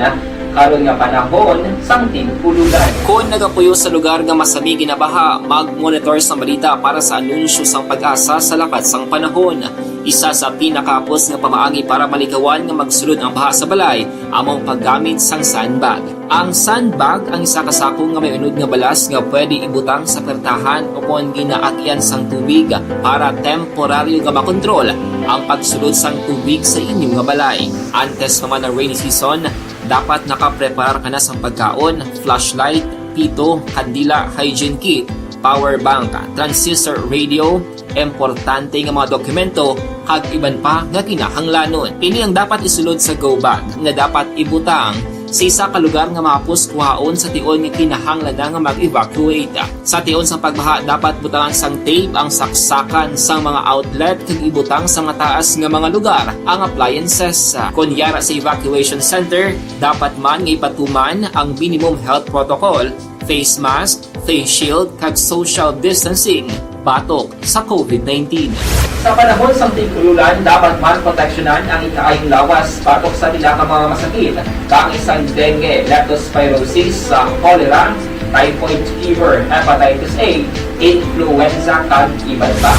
karon nga panahon sang tig-ululan. Kon nagapuyo sa lugar nga masami ginabaha, mag-monitor sang balita para sa anunsyo sang PAGASA sa lakat sang panahon. Isa sa pinakahapos nga pamaagi para malikawan nga magsulod ang baha sa balay amo ang paggamit sang sandbag. Ang sandbag ang isa ka sako nga may unod nga balas nga pwede ibutang sa pertahan o kon ginaagyan sang tubig para temporaryo nga makontrol ang pagsulod sang tubig sa inyo nga balay. Antes pa man ang rainy season, dapat nakapreparar ka na sang pagkaon, flashlight, pito, kandila, hygiene kit, power bank, transistor radio, importante nga mga dokumento, kag iban pa nga kinahanglanon. Ini ang dapat isulod sa go bag nga dapat ibutang sa isa ka lugar nga mahapos kuhaon sa tion nga kinahanglan na nga mag-evacuate. Sa tion sang pagbaha, dapat butangan sang tape ang saksakan sang mga outlet kag ibutang sa mataas nga mga lugar ang appliances. Kon yara sa evacuation center, dapat man nga ipatuman ang minimum health protocol, face mask, face shield, kag social distancing batok sa COVID nineteen. Sa panahon sang tig-ululan, dapat man proteksyonan ang ikaayong lawas batok sa pila ka mga masakit, kaangay sang dengue, leptospirosis, sa cholera, typhoid fever, hepatitis A, influenza, kag iban pa.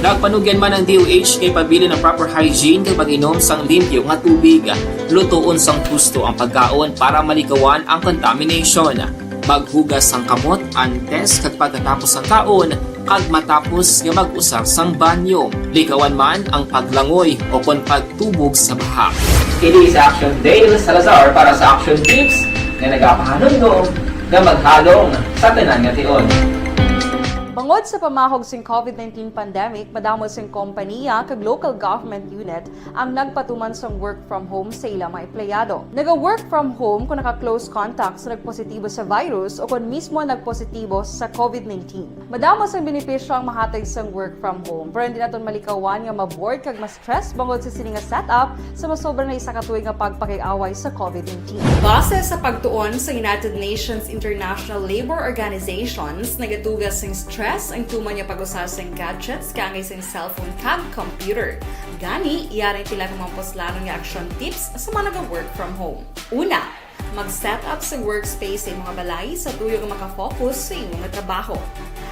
Nagpanugyan man ang D O H kay pabilin ang proper hygiene kag pag-inom sang limpyo nga tubig. Lutoon sang husto ang pagkaon para malikawan ang contamination. Maghugas sang kamot antes kag pagkatapos sang kaon, kag matapos nga mag-usar sang banyo. Likawan man ang paglangoy o kon pagtubog sa baha. Kini si Action Dale Salazar para sa Action Tips nga nagapahanumdom nga maghalong sa tanan nga tion. Bangod sa pamahog sing COVID nineteen pandemic, madamo sing kompaniya kag local government unit ang nagpatuman sang work from home sa ila mga empleyado. Naga-work from home kung naka-close contact sa nagpositibo sa virus o kon mismo nagpositibo sa COVID nineteen. Madamo sang benepisyo ang mahatag sang work from home, pero hindi naton malikawan nga ma-bored kag ma-stress bangod sa sini nga setup sa masobra na isa ka tuig nga pagpakig-away sa COVID nineteen. Base sa pagtuon sa United Nations International Labor Organizations, nagatuga sing stress ang tuman nga pag-usa sing gadgets kaangay sing cellphone kag computer. Gani, yari pila ka mga puslanon nga action tips sa mga naga-work from home. Una, mag-set up sa workspace sa imong balay sa tuyo nga makafocus sa imong trabaho.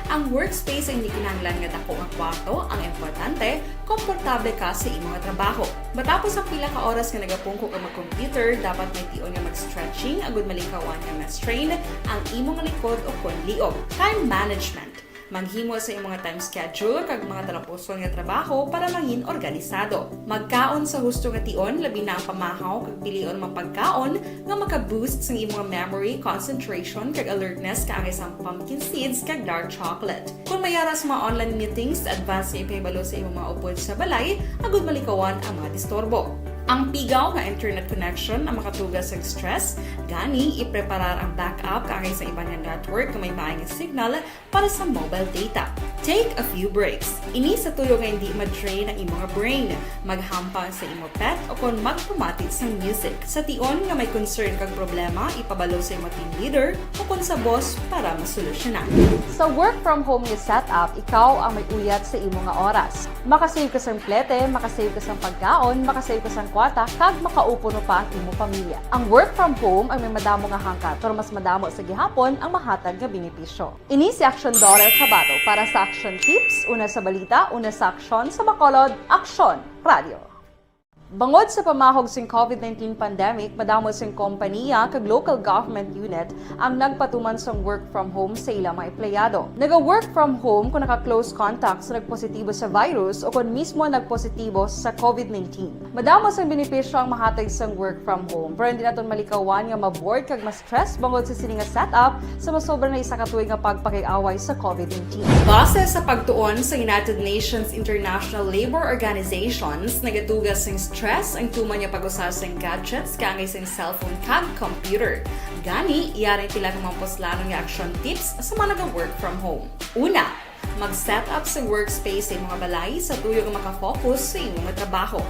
Ang workspace ay hindi kinahanglan nga dako nga kwarto, ang importante, komportable ka sa imong trabaho. Matapos ang pila ka oras nga nagapungko ka mag-computer, dapat may tion nga mag-stretching agud malikawan nga ma-strain ang imong likod o kon liog. Time management. Maghimo sa imong time schedule kag mga talapuson nga trabaho para mangin organisado. Magkaon sa husto nga tion, labi na ang pamahaw kag pilion mga pagkaon nga maka-boost sang imong memory, concentration, kag alertness kaangay sang pumpkin seeds kag dark chocolate. Kung may ara sa mga online meetings, advance nga ipahibalo sa imong mga upod sa balay agud malikawan ang mga disturbo. Ang pigaw nga internet connection ang makatuga sang stress, gani ipreparar ang backup kaangay sa iban nga network nga may maayo nga signal para sa mobile data. Take a few breaks. Ini sa tuyo nga hindi ma-drain ang imo nga brain. Maghampang sa imo pet o kon magpamati sang music. Sa tion nga may concern kag problema, ipabalo sa imo team leader o kon sa boss para masolusyonan. Sa work from home nga setup, ikaw ang may uyat sa imo nga oras. Makasave ka sang plete, makasave ka sang pagkaon, makasave ka sang kwarta, kag makaupuno pa ang imo pamilya. Ang work from home ang may madamo nga hangkat, pero mas madamo sa gihapon ang mahatag nga benepisyo. Ini si Action Daughter Cabato para sa Action Tips, una sa balita, una sa aksyon, sa Bacolod, Aksyon Radio. Bangod sa pamahog sing COVID nineteen pandemic, madamo sing kompaniya kag local government unit ang nagpatuman sang work from home sa ila mga empleyado. Naga-work from home kung naka-close contact sa nagpositibo sa virus o kon mismo nagpositibo sa COVID nineteen. Madamo sang benepisyo ang mahatag sang work from home, pero hindi naton malikawan nga ma-bored kag ma-stress bangod sa sini nga setup sa masobra na isa ka tuig nga pagpakig-away sa COVID nineteen. Base sa pagtuon sa United Nations International Labor Organizations, nagatuga sing stress ang tuman nga pag-usa sing gadgets kaangay sing cellphone kag computer. Gani, yari pila ka mga puslanon nga action tips sa mga naga-work from home. Una, mag-set up sa workspace sa imong balay sa tuyo nga makafocus sa imong trabaho.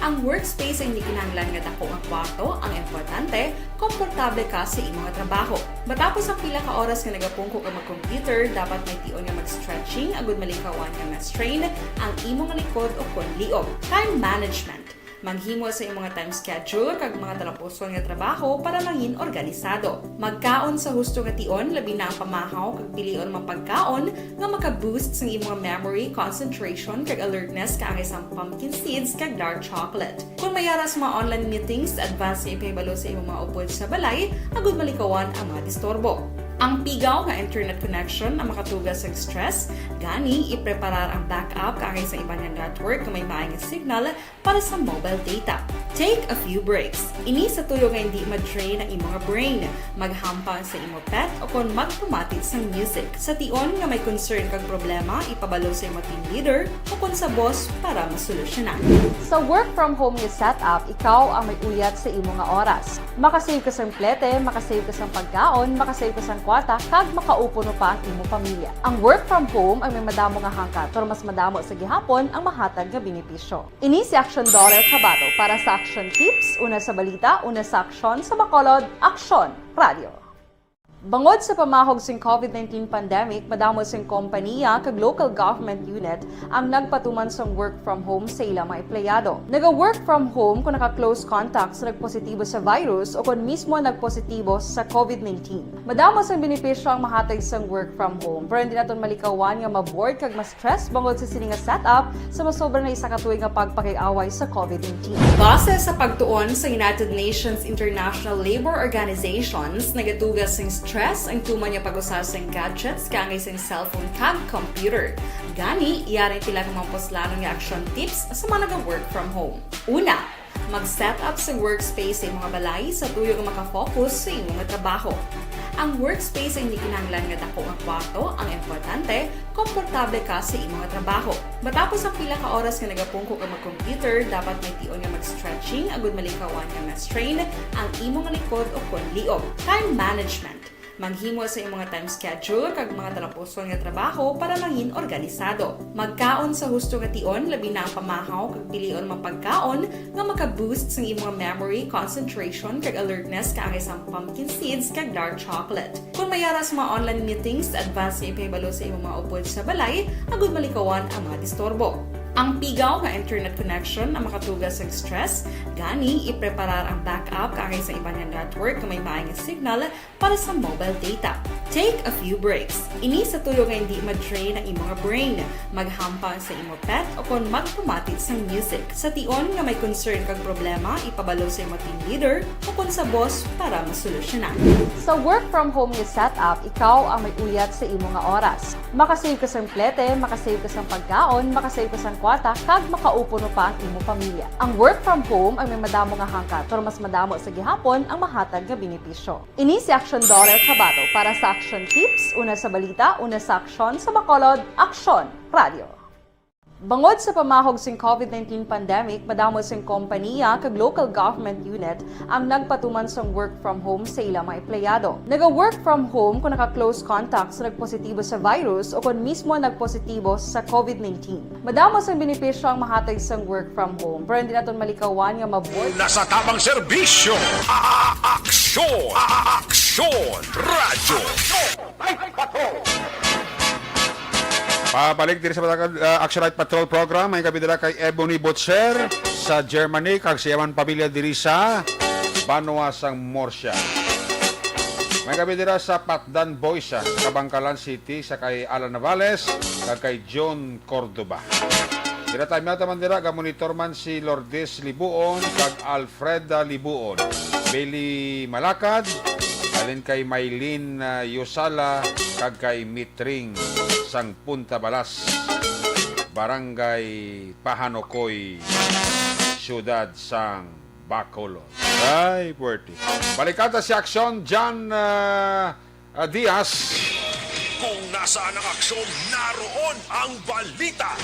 Ang workspace ay hindi kinahanglan nga dako nga kwarto, ang importante, komportable ka sa imong trabaho. Matapos ang pila ka oras nga nagapungko ka mag-computer, dapat may tion nga mag-stretching agud malikawan nga ma-strain ang imong likod o kon liog. Time management. Maghimo sa imong time schedule kag mga talapuson nga trabaho para mangin organisado. Magkaon sa husto nga tion, labi na ang pamahaw kag pilion mga pagkaon nga maka-boost sang imong memory, concentration, kag alertness kaangay sang pumpkin seeds kag dark chocolate. Kung may ara sa mga online meetings, advance nga ipahibalo sa imong mga upod sa balay agud malikawan ang mga disturbo. Ang pigaw nga internet connection ang makatugas sa stress, gani ipreparar ang backup kaangay sa iban nga network nga may maay nga signal para sa mobile data. Take a few breaks. Ini sa tuyo nga hindi ma-drain ang imong brain, maghampang sa imo pet o kon magpamati sang music. Sa tion nga may concern kag problema, ipabalo sa imo team leader o kon sa boss para masolusyonan. Sa work from home nga setup, ikaw ang may uyat sa imo nga oras. Makasave ka sang plete, makasave ka sang pagkaon, makasave ka sang kwarta, kag makaupo no pa ang imo pamilya. Ang work from home ang may madamo nga hangkat, pero mas madamo sa gihapon ang mahatag nga benepisyo. Ini si Action Daughter Kabato para sa Action Tips, una sa balita, una sa aksyon, sa Bacolod, Aksyon Radio. Bangod sa pamahog sing covid nineteen pandemic, madamo sing kompanya kag local government unit ang nagpatuman sang work from home sa ilang mga empleyado. Naga-work from home kung naka-close contact sa nagpositibo sa virus o kon mismo nagpositibo sa covid nineteen. Madamo sang benepisyo ang mahatag sang work from home, pero hindi naton malikawan nga ma-bored kag mas stress bangod sa sini nga setup sa masobra na isa ka tuig nga pagpakig-away sa covid nineteen. Base sa pagtuon sa United Nations International Labor Organizations, nagatugas sing stress ang tuman nga pag-usa sing gadgets kaangay sing cellphone kag computer. Gani, yari pila ka mga puslanon nga action tips sa mga naga-work from home. Una, mag-set up sa workspace sa imong balay sa tuyo nga makafocus sa imong trabaho. Ang workspace ay hindi kinahanglan nga dako nga kwarto, ang importante, komportable ka sa imong trabaho. Matapos ang pila ka oras nga nagapungko ka mag-computer, dapat may tion nga mag-stretching agud malikawan nga ma-strain ang imong likod o kon liog. Time management. Maghimo sa imong time schedule kag mga talapuson nga trabaho para mangin organisado. Magkaon sa husto nga tion, labi na ang pamahaw kag pilion mga pagkaon nga maka-boost sang imong memory, concentration, kag alertness kaangay sang pumpkin seeds kag dark chocolate. Kung may ara sa mga online meetings, advance nga ipahibalo sa imong mga upod sa balay agud malikawan ang mga disturbo. Ang pigaw nga internet connection ang makatugas sa stress, gani ipreparar ang backup kaangay sa iban nga network nga may maay nga signal para sa mobile data. Take a few breaks. Ini sa tuyo nga hindi ma-drain ang imong brain, maghampang sa imo pet o kon magpamati sang music. Sa tion nga may concern kag problema, ipabalo sa imo team leader o kon sa boss para masolusyonan. Sa work from home nga setup, ikaw ang may uyat sa imo nga oras. Makasave ka sang plete, makasave ka sang pagkaon, makasave ka sang kwarta, kag makaupo no pa ang imo pamilya. Ang work from home ang may madamo nga hangkat, pero mas madamo sa gihapon ang mahatag nga benepisyo. Ini si Action Daughter Kabato para sa Action Tips, una sa balita, una sa aksyon, sa Bacolod, Aksyon Radio. Bangod sa pamahog sing covid nineteen pandemic, madamo sing kompanya kag local government unit ang nagpatuman sang work from home sa ilang mga empleyado. Naga-work from home kung naka-close contact sa nagpositibo sa virus o kon mismo nagpositibo sa covid nineteen. Madamo sang benepisyo ang mahatag sang work from home, pero hindi naton malikawan nga ma-bored. Nasa tamang serbisyo. A-, a-, aksyon. A-, a-, aksyon. Radyo. Pabalik diri sa Batangas, uh, Action Night Patrol Program. May gabi dira kay Ebony Butcher sa Germany, kag sa iya man pamilya diri sa banwa sang Murcia. May gabi dira sa Patdan Boys, ah, Kabangkalan City, sa kay Alan Navales, kag kay John Cordoba. Dira time out man dira, gamonitor man si Lourdes Libuon kag Alfreda Libuon. Bailey Malakad, halin kay Maylin, ah, Yosala, kag kay Mitring sang Punta Balas, Barangay Pahanokoy, Siyudad sang Bacolod. Ay, puwerte. Balikan ta si Aksyon John, ah, ah, Diaz. Kung nasaan ang aksyon, naroon ang balita.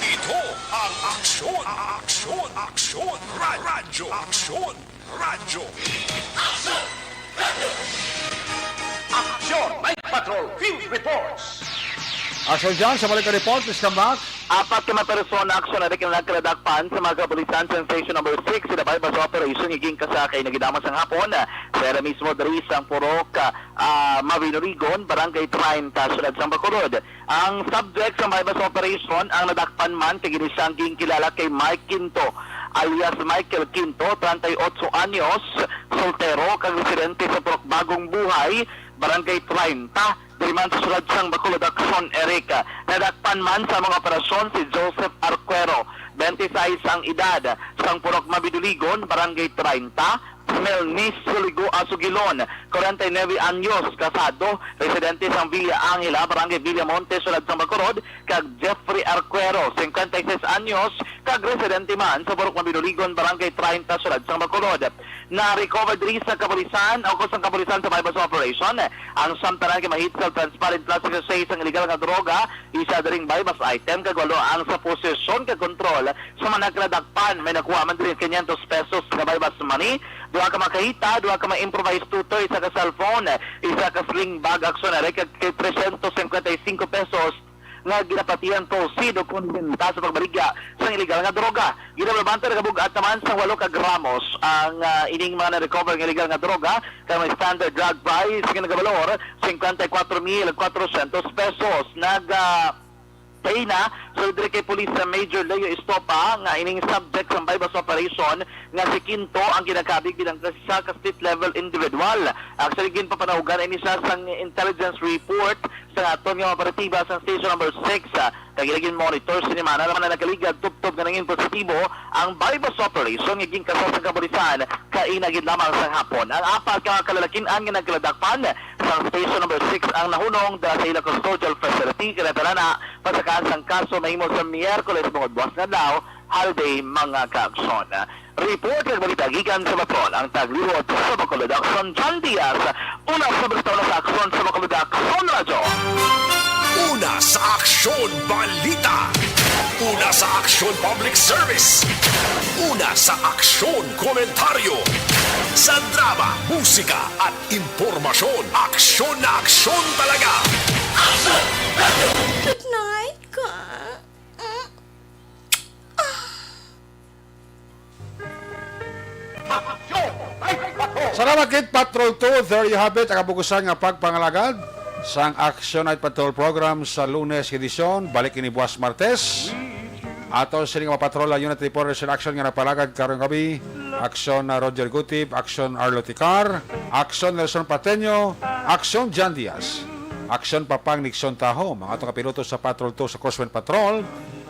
Ito ang Aksyon, Aksyon, Aksyon, Ra-, Radyo, Aksyon, Radyo. Aksyon Night Patrol Field Reports. Aksyon John, sa balik ka report, please come back. Apat ka mga persona aksyon na rin ang nagkaladakpan sa mga kapulisan sa Station Number Six sa Labay Bus Operation nga gingkasa kainagid lamang sang hapon. Sa ira mismo diri sang Purok, ah, Mabinoligon, Barangay treinta, Syudad sang Bacolod. Ang subject sa Labay Bus Operation ang nadakpan man kay gini siyang ginkilala kay Mike Quinto, alias Michael Quinto, treinta y ocho anyos, soltero, kag residente sa Purok Bagong Buhay, Barangay treinta, diri man sa siyudad sang Bacolod, Aksyon, Eric. Nadakpan man sa mga operasyon si Joseph Arcuero, twenty-six ang edad, sang Purok Mabidoligon, Barangay treinta, Melnis Soligo Asugilon, forty-nine anyos, kasado, residente sang Villa Angela, Barangay Villamonte, siyudad sang Bacolod, kag Jeffrey Arcuero, cincuenta y seis anyos, kag residente man sa Purok Mabinoligon, Barangay treinta, siyudad sang Bacolod. Na-recover diri sa kapulisan o sang kapulisan sa buy-bust operation ang samtanan kay mahitsal transparent plastic sachet sang illegal nga droga, isa diri nga buy-bust item, kag walo ang sa posesyon kag kontrol sa mga nagkaladakpan. May nakuha man diri quinientos pesos nga buy-bust money, duha ka mga kahita, duha ka mga improvised tutor, isa ka cellphone, isa ka sling bag, aksyon na kag trescientos cincuenta y cinco pesos nga ginapatihan proceed o kon benta sa pagbaligya sang illegal nga droga. Ginabalabaton nga nagabug-at naman sang walo ka gramos ang, ah, ining mga na-recover nga illegal nga droga, kag may standard drug price nga nagabalor cincuenta y cuatro mil cuatrocientos pesos. Nag, ah, pay na sa diri kay Police Major Leo Estopa nga ining subject sang buy-bust operation nga si Quinto ang ginakabig bilang isa ka street level individual. Actually, ginpapanahogan ini siya sang intelligence report sa aton nga mga operatiba sa Station Number Six, ah, kag ila gin-monitor sini man. Naman na nakaligad tubtob nga nangin positibo ang buy-bust operation nga ginkasa sa kapulisan kaina gid lamang sang hapon. Ang apat ka kalalakin-an nga nagkaladakpan sa Station Number Six ang nahunong dala sa ila custodial facility, kag tanan na pasakaan sang kaso mahimo sa Miyerkules bangod buwas nga adlaw, holiday, mga kaaksyon. Report kag balita gikan sa Patrol, ang tagliwat sa Bacolod, Aksyon, John Diaz. Una sa balita, una sa aksyon sa Bacolod, Aksyon Radyo. Una sa aksyon, balita. Una sa aksyon, public service. Una sa aksyon, komentaryo. Sa drama, musika, at impormasyon, aksyon na aksyon talaga. Aksyon Radyo. Good night, ka. Salamat gid, Patrol two. There you have it, ang kabugusan nga pagpangalagad sang Action Night Patrol Program sa Lunes edisyon. Balik ini buwas Martes. Ato sini nga mga patrol, ang Unit Reporters in Action nga napalagad karong gabi. Action na Roger Gutib, Action Arlo Ticar, Action Nelson Pateño, Action Jan Diaz, Action Papang Nixon Taho, mga ato nga piloto sa Patrol two sa Crosswind Patrol.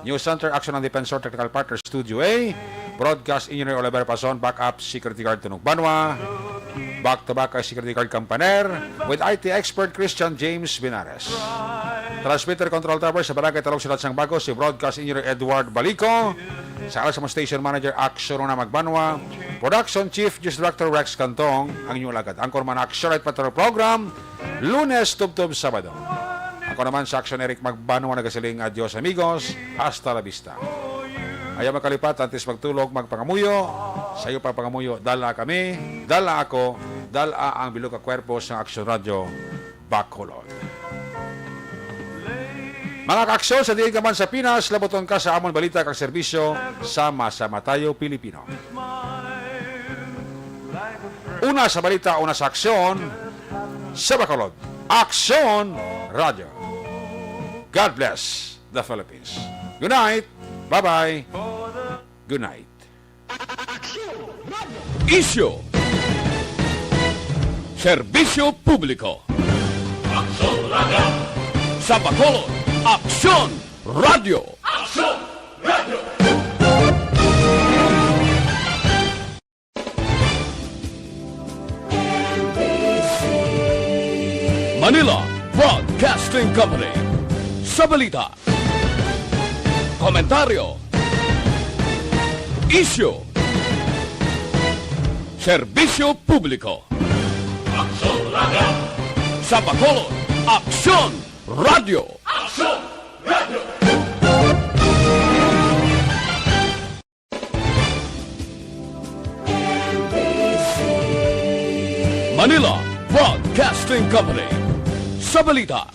News Center, Action ang Defensor, Technical Partner, Studio A. Broadcast Engineer Oliver Pason, Backup Security Guard Tunog Banwa. Back to back kay Security Guard Campaner with I T Expert Christian James Binares. Transmitter Control Tower sa Barangay Talong, Siyudad sang Bago, si Broadcast Engineer Edward Balico. Sa alas sa Station Manager, Action Rona Magbanwa. Production Chief, News Director Rex Cantong, ang inyong alagad. Anchorman, Action Night Patrol Program, Lunes tubtob Sabado. Ako naman sa Action, Eric Magbanwa, nagasiling, "Adios, amigos. Hasta la vista." Ayaw makalipat, antes magtulog, magpangamuyo. Sa iyo pang pangamuyo, dala kami, dala ako, dala ang bilog ka kwerpo sa Action Radio Bacolod. Mga kaaksyon, sa diin ka man sa Pinas, labuton ka sa amon balita kag serbisyo, sama-sama tayo, Pilipino. Una sa balita, una sa aksyon, sa Bacolod, Aksyon Radyo. God bless the Philippines. Good night. Bye-bye. Good night. Isyu. Serbisyo publiko. Aksyon Radyo. Sa Bacolod, Aksyon Radyo. Aksyon Radyo. Manila Broadcasting Company. Sa balita, komentaryo, isyu, serbisyo publiko. Aksyon Radyo. Sa Bacolod, Aksyon Radyo. Aksyon Radyo. Manila Broadcasting Company. Sa balita,